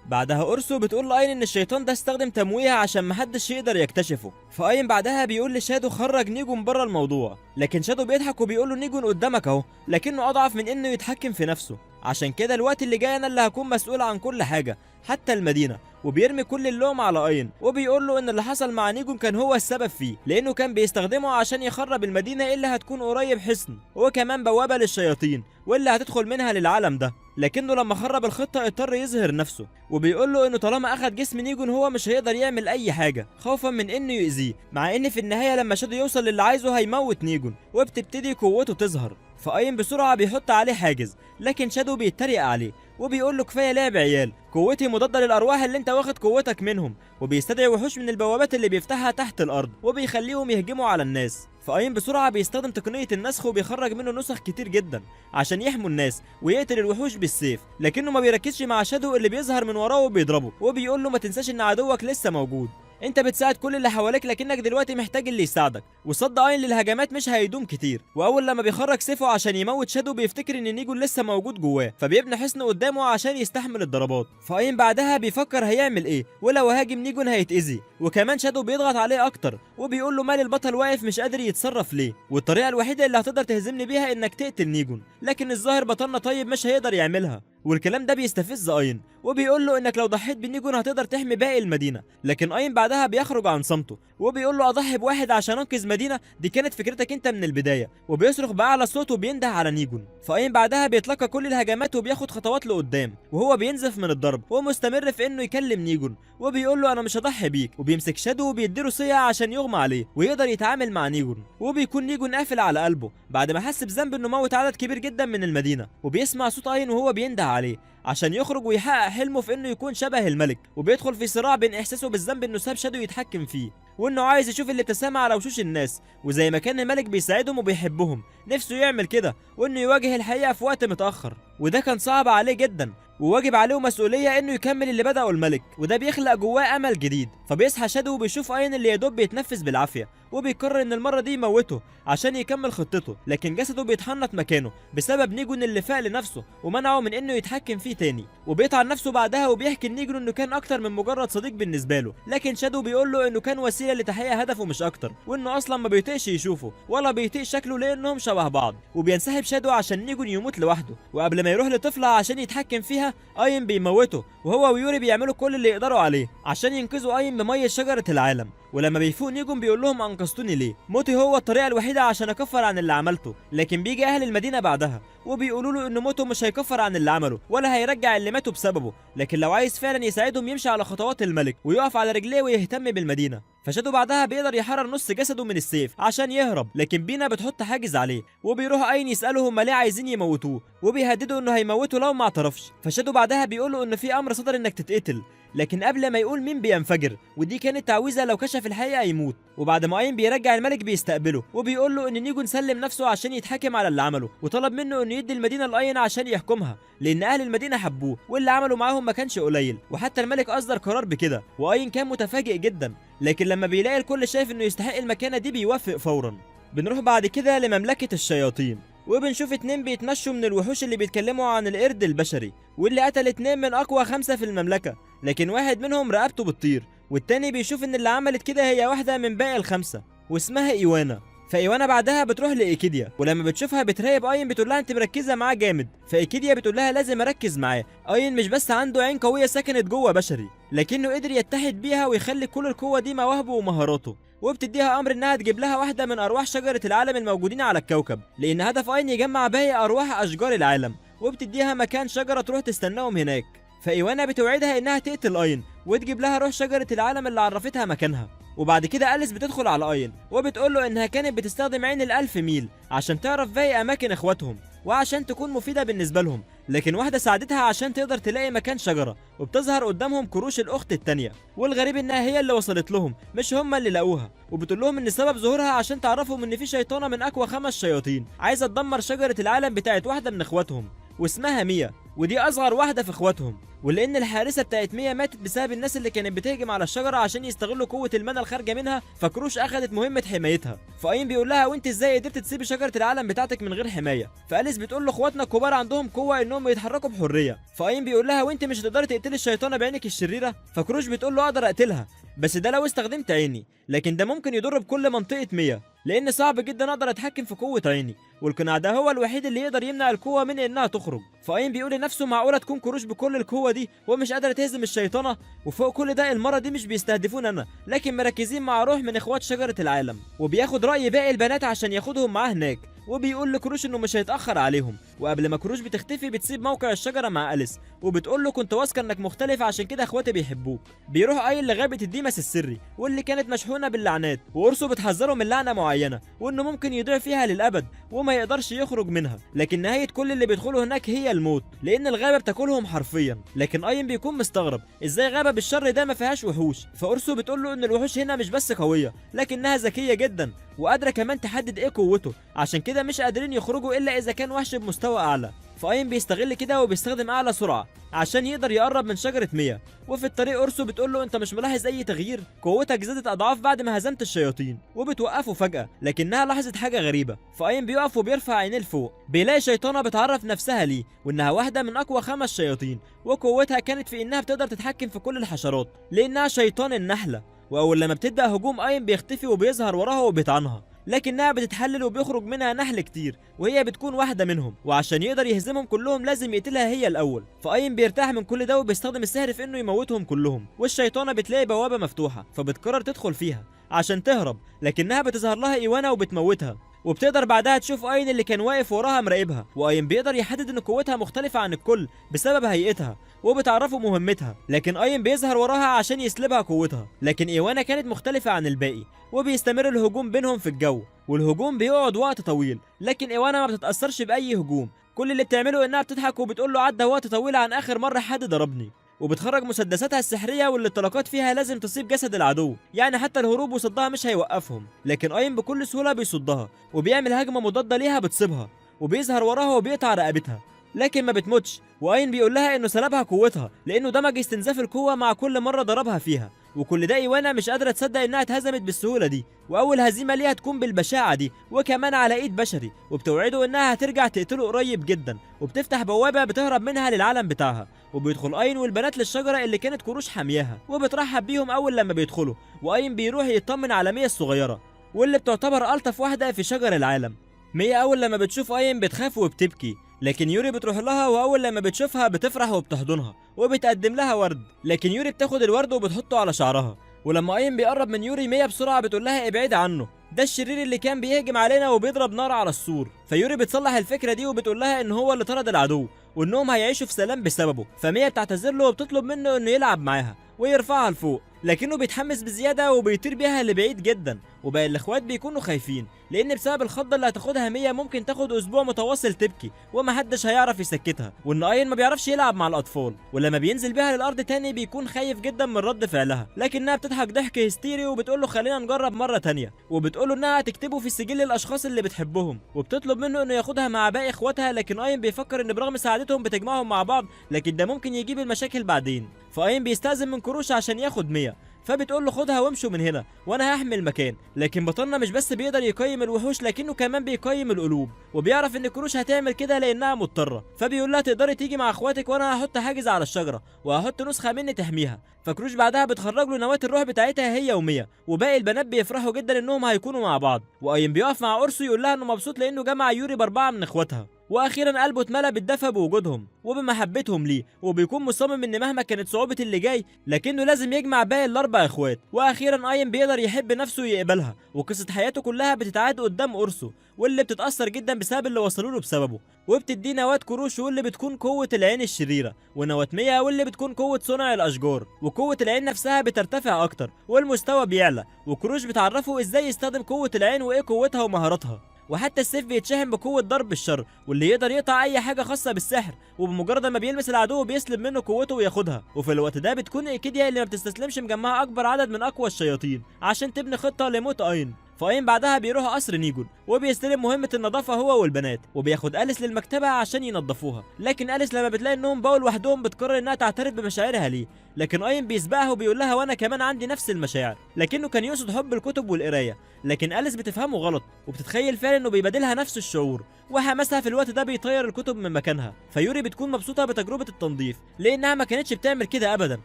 بعدها اورسو بتقول لاين ان الشيطان ده استخدم تمويه عشان محدش يقدر يكتشفه. فاين بعدها بيقول لشادو خرج نيجون بره الموضوع، لكن شادو بيضحك وبيقول له نيجون قدامك اهو، لكنه اضعف من انه يتحكم في نفسه، عشان كده الوقت اللي جاي انا اللي هكون مسؤول عن كل حاجة حتى المدينة. وبيرمي كل اللوم على اين وبيقول له ان اللي حصل مع نيجون كان هو السبب فيه، لانه كان بيستخدمه عشان يخرب المدينة اللي هتكون قريب حصن وكمان بوابه للشياطين واللي هتدخل منها للعالم ده، لكنه لما خرب الخطة اضطر يظهر نفسه. وبيقول له انه طالما اخد جسم نيجون هو مش هيقدر يعمل اي حاجة خوفا من انه يأذيه، مع ان في النهاية لما شادو يوصل للي عايزه هيموت نيجون وبتبتدي قوته تظهر. فاين بسرعة بيحط عليه حاجز، لكن شادو بيتريق عليه وبيقول له كفاية لعب عيال، قوتي مضادة للارواح اللي انت واخد قوتك منهم. وبيستدعي وحوش من البوابات اللي بيفتحها تحت الارض وبيخليهم يهجموا على الناس. فاين بسرعة بيستخدم تقنية النسخ وبيخرج منه نسخ كتير جدا عشان يحموا الناس ويقتل الوحوش بالسيف، لكنه ما بيركزش مع شادو اللي بيظهر من وراه وبيضربه وبيقول له ما تنساش ان عدوك لسه موجود، انت بتساعد كل اللي حواليك لكنك دلوقتي محتاج اللي يساعدك. وصد اين للهجمات مش هيدوم كتير، واول لما بيخرج سيفه عشان يموت شادو بيفتكر ان نيجون لسه موجود جواه، فبيبني حصن قدامه عشان يستحمل الضربات. فاين بعدها بيفكر هيعمل ايه، ولو هاجم نيجون هيتأذي، وكمان شادو بيضغط عليه اكتر وبيقول له مال البطل واقف مش قادر يتصرف ليه، والطريقة الوحيدة اللي هتقدر تهزمني بيها انك تقتل نيجون، لكن الظاهر بطلنا طيب مش هيقدر يعملها. والكلام ده بيستفز اين وبيقول له انك لو ضحيت بنيجون هتقدر تحمي باقي المدينة، لكن اين بعدها بيخرج عن صمته وبيقول له اضحي بواحد عشان انقذ مدينة، دي كانت فكرتك انت من البداية. وبيصرخ باعلى صوت وبينده على نيجون. فاين بعدها بيتلقى كل الهجمات وبياخد خطوات لقدام وهو بينزف من الضرب ومستمر في انه يكلم نيجون وبيقول له انا مش هضحي بيك، وبيمسك شادو وبيديله صية عشان يغمى عليه ويقدر يتعامل مع نيجون. وبيكون نيجون قافل على قلبه بعد ما حس بذنب انه موت عدد كبير جدا من المدينة، وبيسمع صوت اين وهو بينده عليه عشان يخرج ويحقق حلمه في انه يكون شبه الملك. وبيدخل في صراع بين احساسه بالذنب انه ساب شادو يتحكم فيه، وانه عايز يشوف الابتسامة على وشوش الناس، وزي ما كان الملك بيساعدهم وبيحبهم نفسه يعمل كده، وانه يواجه الحقيقة في وقت متاخر، وده كان صعب عليه جدا وواجب عليه مسؤولية انه يكمل اللي بدأه الملك، وده بيخلق جواه امل جديد. فبيصحى شادو وبيشوف اين اللي يدوب بيتنفس بالعافية، وبيقرر ان المرة دي يموته عشان يكمل خطته، لكن جسده بيتحنط مكانه بسبب نيجون اللي فاق لنفسه ومنعه من انه يتحكم فيه تاني. وبيطعن نفسه بعدها وبيحكي لنيجون انه كان اكتر من مجرد صديق بالنسبة له، لكن شادو بيقول له انه كان وسيلة لتحقيق هدفه مش اكتر، وانه اصلا ما بيطيقش يشوفه ولا بيطيق شكله لانهم شبه بعض. وبينسحب شادو عشان نيجون يموت لوحده، وقبل ما يروح لطفله عشان يتحكم فيها اين بيموته، وهو ويوري بيعملوا كل اللي يقدروا عليه عشان ينقذوا اين بميه شجرة العالم. ولما بيفوق نيجون بيقول لهم انقذتوني ليه؟ موتي هو الطريقة الوحيدة عشان اكفر عن اللي عملته. لكن بيجي اهل المدينة بعدها وبيقولوا له ان موته مش هيكفر عن اللي عمله ولا هيرجع اللي ماتوا بسببه، لكن لو عايز فعلا يساعدهم يمشي على خطوات الملك ويقف على رجليه ويهتم بالمدينة. فشادو بعدها بيقدر يحرر نص جسده من السيف عشان يهرب، لكن بينا بتحط حاجز عليه، وبيروح اين يساله هما ليه عايزين يموتوه، وبيهددوا انه هيموته لو ما اعترفش. فشادو بعدها بيقول انه في امر صدر انك تتقتل، لكن قبل ما يقول مين بينفجر، ودي كانت تعويذه لو كشف الحقيقة يموت. وبعد ما اين بيرجع الملك بيستقبله وبيقول له ان نيجون سلم نفسه عشان يتحاكم على اللي عمله، وطلب منه انه يدي المدينة لاين عشان يحكمها لان اهل المدينة حبوه واللي عمله معاهم ما كانش قليل، وحتى الملك اصدر قرار بكده. واين كان متفاجئ جدا، لكن لما بيلاقي الكل شايف انه يستحق المكانة دي بيوافق فورا. بنروح بعد كده لمملكه الشياطين، وبنشوف اتنين بيتمشوا من الوحوش اللي بيتكلموا عن القرد البشري واللي قتل اتنين من اقوى 5 في المملكة، لكن واحد منهم رقبته بتطير، والتاني بيشوف ان اللي عملت كده هي واحدة من باقي ال5 واسمها ايوانا. فايوانا بعدها بتروح لايكيديا، ولما بتشوفها بتراقب اين بتقول لها انت مركزه معاه جامد. فايكيديا بتقول لها لازم اركز معاه، اين مش بس عنده عين قوية سكنت جوه بشري، لكنه قدر يتحد بيها ويخلي كل القوة دي مواهبه ومهاراته. وبتديها امر انها تجيب لها واحدة من ارواح شجرة العالم الموجودين على الكوكب، لان هدف اين يجمع باقي ارواح اشجار العالم، وبتديها مكان شجرة تروح تستناهم هناك. فايوانا بتوعدها انها تقتل اين وتجيب لها روح شجرة العالم اللي عرفتها مكانها. وبعد كده أليس بتدخل على اين وبتقول له انها كانت بتستخدم عين ال1000 ميل عشان تعرف باقي اماكن اخواتهم وعشان تكون مفيدة بالنسبة لهم، لكن واحدة ساعدتها عشان تقدر تلاقي مكان شجرة، وبتظهر قدامهم كروش الاخت التانية، والغريب انها هي اللي وصلت لهم مش هم اللي لقوها. وبتقول لهم ان سبب ظهورها عشان تعرفهم ان في شيطانه من اقوى 5 شياطين عايزه تدمر شجرة العالم بتاعت واحدة من اخواتهم واسمها ميا، ودي اصغر واحدة في اخواتهم. ولان الحارسه بتاعت ميا ماتت بسبب الناس اللي كانت بتهجم على الشجرة عشان يستغلوا قوة المانا الخارجة منها، فكروش اخذت مهمة حمايتها. فاين بيقول لها وانت ازاي قدرت تسيبي شجرة العالم بتاعتك من غير حماية؟ فاليس بتقول له اخواتنا الكبار عندهم قوة انهم يتحركوا بحرية. فاين بيقول لها وانت مش هتقدري تقتلي الشيطانه بعينك الشريرة؟ فكروش بتقول له اقدر اقتلها بس ده لو استخدمت عيني، لكن ده ممكن يضر بكل منطقة ميا لان صعب جدا اقدر اتحكم في قوة عيني، والقناع ده هو الوحيد اللي يقدر يمنع القوة من انها تخرج. فاين بيقول لنفسه معقولة تكون كروش بكل القوة دي ومش قادرة تهزم الشيطانه؟ وفوق كل ده المرة دي مش بيستهدفون انا، لكن مركزين مع روح من اخوات شجرة العالم. وبياخد راي باقي البنات عشان ياخدهم معاه هناك، وبيقول لكروش انه مش هيتاخر عليهم. وقبل ما كروش بتختفي بتسيب موقع الشجرة مع أليس وبتقول له كنت واثقة انك مختلف عشان كده اخواتي بيحبوك. بيروح ايل لغابه الديماس السري واللي كانت مشحونه باللعنات، وأورسو بتحذره من لعنه معينة وانه ممكن يضيع فيها للابد وما يقدرش يخرج منها، لكن نهاية كل اللي بيدخلوا هناك هي الموت لان الغابة بتاكلهم حرفيا. لكن اين بيكون مستغرب ازاي غابه بالشر ده ما فيهاش وحوش. فأورسو بتقول له ان الوحوش هنا مش بس قوية لكنها ذكية جدا وقادرة كمان تحدد ايه قوته، عشان كده مش قادرين يخرجوا الا اذا كان وحش بمستوى اعلى. فاين بيستغل كده وبيستخدم اعلى سرعة عشان يقدر يقرب من شجرة ميا. وفي الطريق اورسو بتقول له انت مش ملاحظ اي تغيير؟ قوتك زادت اضعاف بعد ما هزمت الشياطين. وبتوقفه فجاة لكنها لاحظت حاجة غريبة. فاين بيقف وبيرفع عينيه لفوق، بيلاقي شيطانه بتعرف نفسها ليه وانها واحدة من اقوى 5 شياطين، وقوتها كانت في انها بتقدر تتحكم في كل الحشرات لانها شيطان النحلة. واول لما بتبدا هجوم اين بيختفي وبيظهر وراها وبيطعنها، لكنها بتتحلل وبيخرج منها نحل كتير وهي بتكون واحدة منهم، وعشان يقدر يهزمهم كلهم لازم يقتلها هي الأول. فأين بيرتاح من كل ده وبيستخدم السحر في إنه يموتهم كلهم. والشيطانة بتلاقي بوابة مفتوحة فبتقرر تدخل فيها عشان تهرب، لكنها بتظهر لها إيوانا وبتموتها. وبتقدر بعدها تشوف اين اللي كان واقف وراها مراقبها، واين بيقدر يحدد ان قوتها مختلفة عن الكل بسبب هيئتها وبتعرفه مهمتها، لكن اين بيظهر وراها عشان يسلبها قوتها، لكن ايوانا كانت مختلفة عن الباقي. وبيستمر الهجوم بينهم في الجو، والهجوم بيقعد وقت طويل، لكن ايوانا ما بتتأثرش بأي هجوم. كل اللي بتعمله انها بتضحك وبتقول له عدى وقت طويل عن اخر مرة حد ضربني. وبتخرج مسدساتها السحرية واللي الطلقات فيها لازم تصيب جسد العدو، يعني حتى الهروب وصدها مش هيوقفهم، لكن اين بكل سهولة بيصدها وبيعمل هجمة مضادة ليها بتصيبها، وبيظهر وراها وبيقطع رقبتها لكن ما بتموتش. واين بيقول لها انه سلبها قوتها لانه دمج استنزاف القوة مع كل مرة ضربها فيها. وكل ده ايوانا مش قادرة تصدق انها اتهزمت بالسهولة دي، واول هزيمة ليها تكون بالبشاعه دي وكمان على ايد بشري. وبتوعده انها هترجع تقتله قريب جدا، وبتفتح بوابه بتهرب منها للعالم بتاعها. وبيدخل اين والبنات للشجره اللي كانت كروش حامياها، وبترحب بيهم اول لما بيدخلوا. واين بيروح يطمن على ميا الصغيرة واللي بتعتبر الطف واحدة في شجر العالم. ميا اول لما بتشوف اين بتخاف وبتبكي، لكن يوري بتروح لها واول لما بتشوفها بتفرح وبتحضنها وبتقدم لها ورد، لكن يوري بتاخد الورد وبتحطه على شعرها. ولما اين بيقرب من يوري ميا بسرعة بتقول لها ابعدي عنه، ده الشرير اللي كان بيهجم علينا وبيضرب نار على السور. فيوري بتصلح الفكرة دي وبتقول لها ان هو اللي طرد العدو وانهم هيعيشوا في سلام بسببه. فميا بتعتذر له وبتطلب منه انه يلعب معاها ويرفعها لفوق، لكنه بيتحمس بزيادة وبيطير بيها لبعيد جدا. وباقي الاخوات بيكونوا خايفين لان بسبب الخضه اللي هتاخدها ميا ممكن تاخد اسبوع متواصل تبكي ومحدش هيعرف يسكتها، وان اين ما بيعرفش يلعب مع الاطفال. ولما بينزل بيها للارض تاني بيكون خايف جدا من رد فعلها، لكنها بتضحك ضحك هستيري وبتقول له خلينا نجرب مرة تانية، وبتقول له انها هتكتبه في سجل الاشخاص اللي بتحبهم، وبتطلب منه انه ياخدها مع باقي اخواتها. لكن اين بيفكر ان برغم سعادتهم بتجمعهم مع بعض لكن ده ممكن يجيب المشاكل بعدين. فاين بيستأذن من كروش عشان ياخد ميا، فبتقول له خدها وامشوا من هنا وانا هحمي المكان. لكن بطلنا مش بس بيقدر يقيم الوحوش لكنه كمان بيقيم القلوب، وبيعرف ان كروش هتعمل كده لانها مضطرة. فبيقول لها تقدري تيجي مع اخواتك وانا هحط حاجز على الشجرة وهحط نسخه مني تحميها. فكروش بعدها بتخرج له نواه الروح بتاعتها هي وميا، وباقي البنات بيفرحوا جدا انهم هيكونوا مع بعض. وايم بيقف مع اورسو يقول لها انه مبسوط لانه جمع يوري باربعة من اخواتها، واخيرا قلبه اتملى بالدفى بوجودهم وبمحبتهم ليه، وبيكون مصمم ان مهما كانت صعوبة اللي جاي لكنه لازم يجمع باقي الاربع اخوات. واخيرا اين بيقدر يحب نفسه ويقبلها، وقصة حياته كلها بتتعاد قدام اورسو واللي بتتاثر جدا بسبب اللي وصلوا له بسببه، وبتديه نواه كروش واللي بتكون قوة العين الشريرة، ونواه ميا واللي بتكون قوة صنع الاشجار، وقوه العين نفسها بترتفع اكتر والمستوى بيعلى. وكروش بتعرفه ازاي يستخدم قوة العين وايه قوتها ومهاراتها، وحتى السيف بيتشحن بقوة ضرب الشر واللي يقدر يقطع أي حاجة خاصة بالسحر، وبمجرد ما بيلمس العدو بيسلب منه قوته وياخدها. وفي الوقت ده بتكون إيكيديا اللي ما بتستسلمش مجمعة أكبر عدد من أقوى الشياطين عشان تبني خطة لموت أين. فأين بعدها بيروح قصر نيجون وبيستلم مهمة النظافة هو والبنات، وبياخد أليس للمكتبة عشان ينظفوها. لكن أليس لما بتلاقي إنهم بقوا لوحدهم بتقرر إنها تعترف بمشاعرها ليه، لكن أين بيسبقها وبيقول لها وأنا كمان عندي نفس المشاعر، لكنه كان يقصد حب الكتب والقراية. لكن أليس بتفهمه غلط وبتتخيل فعلا إنه بيبادلها نفس الشعور، وحماسها في الوقت ده بيطير الكتب من مكانها. فيوري بتكون مبسوطة بتجربة التنظيف لأنها ما كانتش بتعمل كده أبدا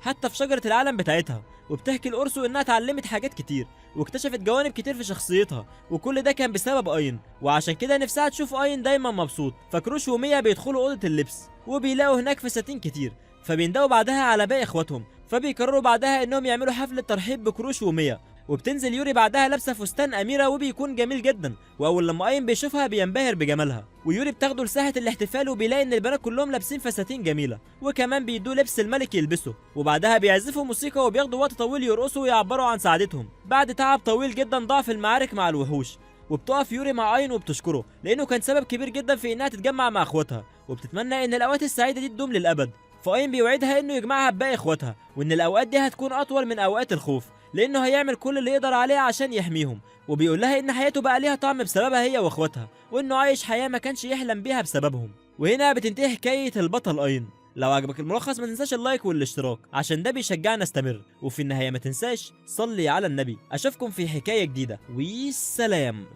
حتى في شجرة العالم بتاعتها، وبتحكي لأورسو إنها اتعلمت حاجات كتير واكتشفت جوانب كتير في شخصيتها، وكل ده كان بسبب اين، وعشان كده نفسها تشوف اين دايما مبسوط. فكروش وميا بيدخلوا اوضة اللبس وبيلاقوا هناك فساتين كتير، فبيندهوا بعدها على باقي اخواتهم، فبيقرروا بعدها انهم يعملوا حفلة ترحيب بكروش وميا. وبتنزل يوري بعدها لابسه فستان اميره وبيكون جميل جدا، واول لما اين بيشوفها بينبهر بجمالها. ويوري بتاخده لساحه الاحتفال وبيلاقي ان البنات كلهم لابسين فساتين جميلة، وكمان بيدوه لبس الملك يلبسه. وبعدها بيعزفوا موسيقى وبياخدوا وقت طويل يرقصوا ويعبروا عن سعادتهم بعد تعب طويل جدا ضعف المعارك مع الوحوش. وبتقف يوري مع اين وبتشكره لانه كان سبب كبير جدا في انها تتجمع مع اخواتها، وبتتمنى ان الاوقات السعيدة دي تدوم للابد. فاين بيوعدها انه يجمعها بباقي اخواتها، وان الاوقات دي هتكون اطول من اوقات الخوف لانه هيعمل كل اللي يقدر عليه عشان يحميهم. وبيقول لها ان حياته بقى ليها طعم بسببها هي واخواتها، وانه عايش حياة ما كانش يحلم بيها بسببهم. وهنا بتنتهي حكاية البطل اين. لو عجبك الملخص ما تنساش ال like والاشتراك عشان ده بيشجعنا استمر. وفي النهاية ما تنساش صلي على النبي. اشوفكم في حكاية جديدة، والسلام.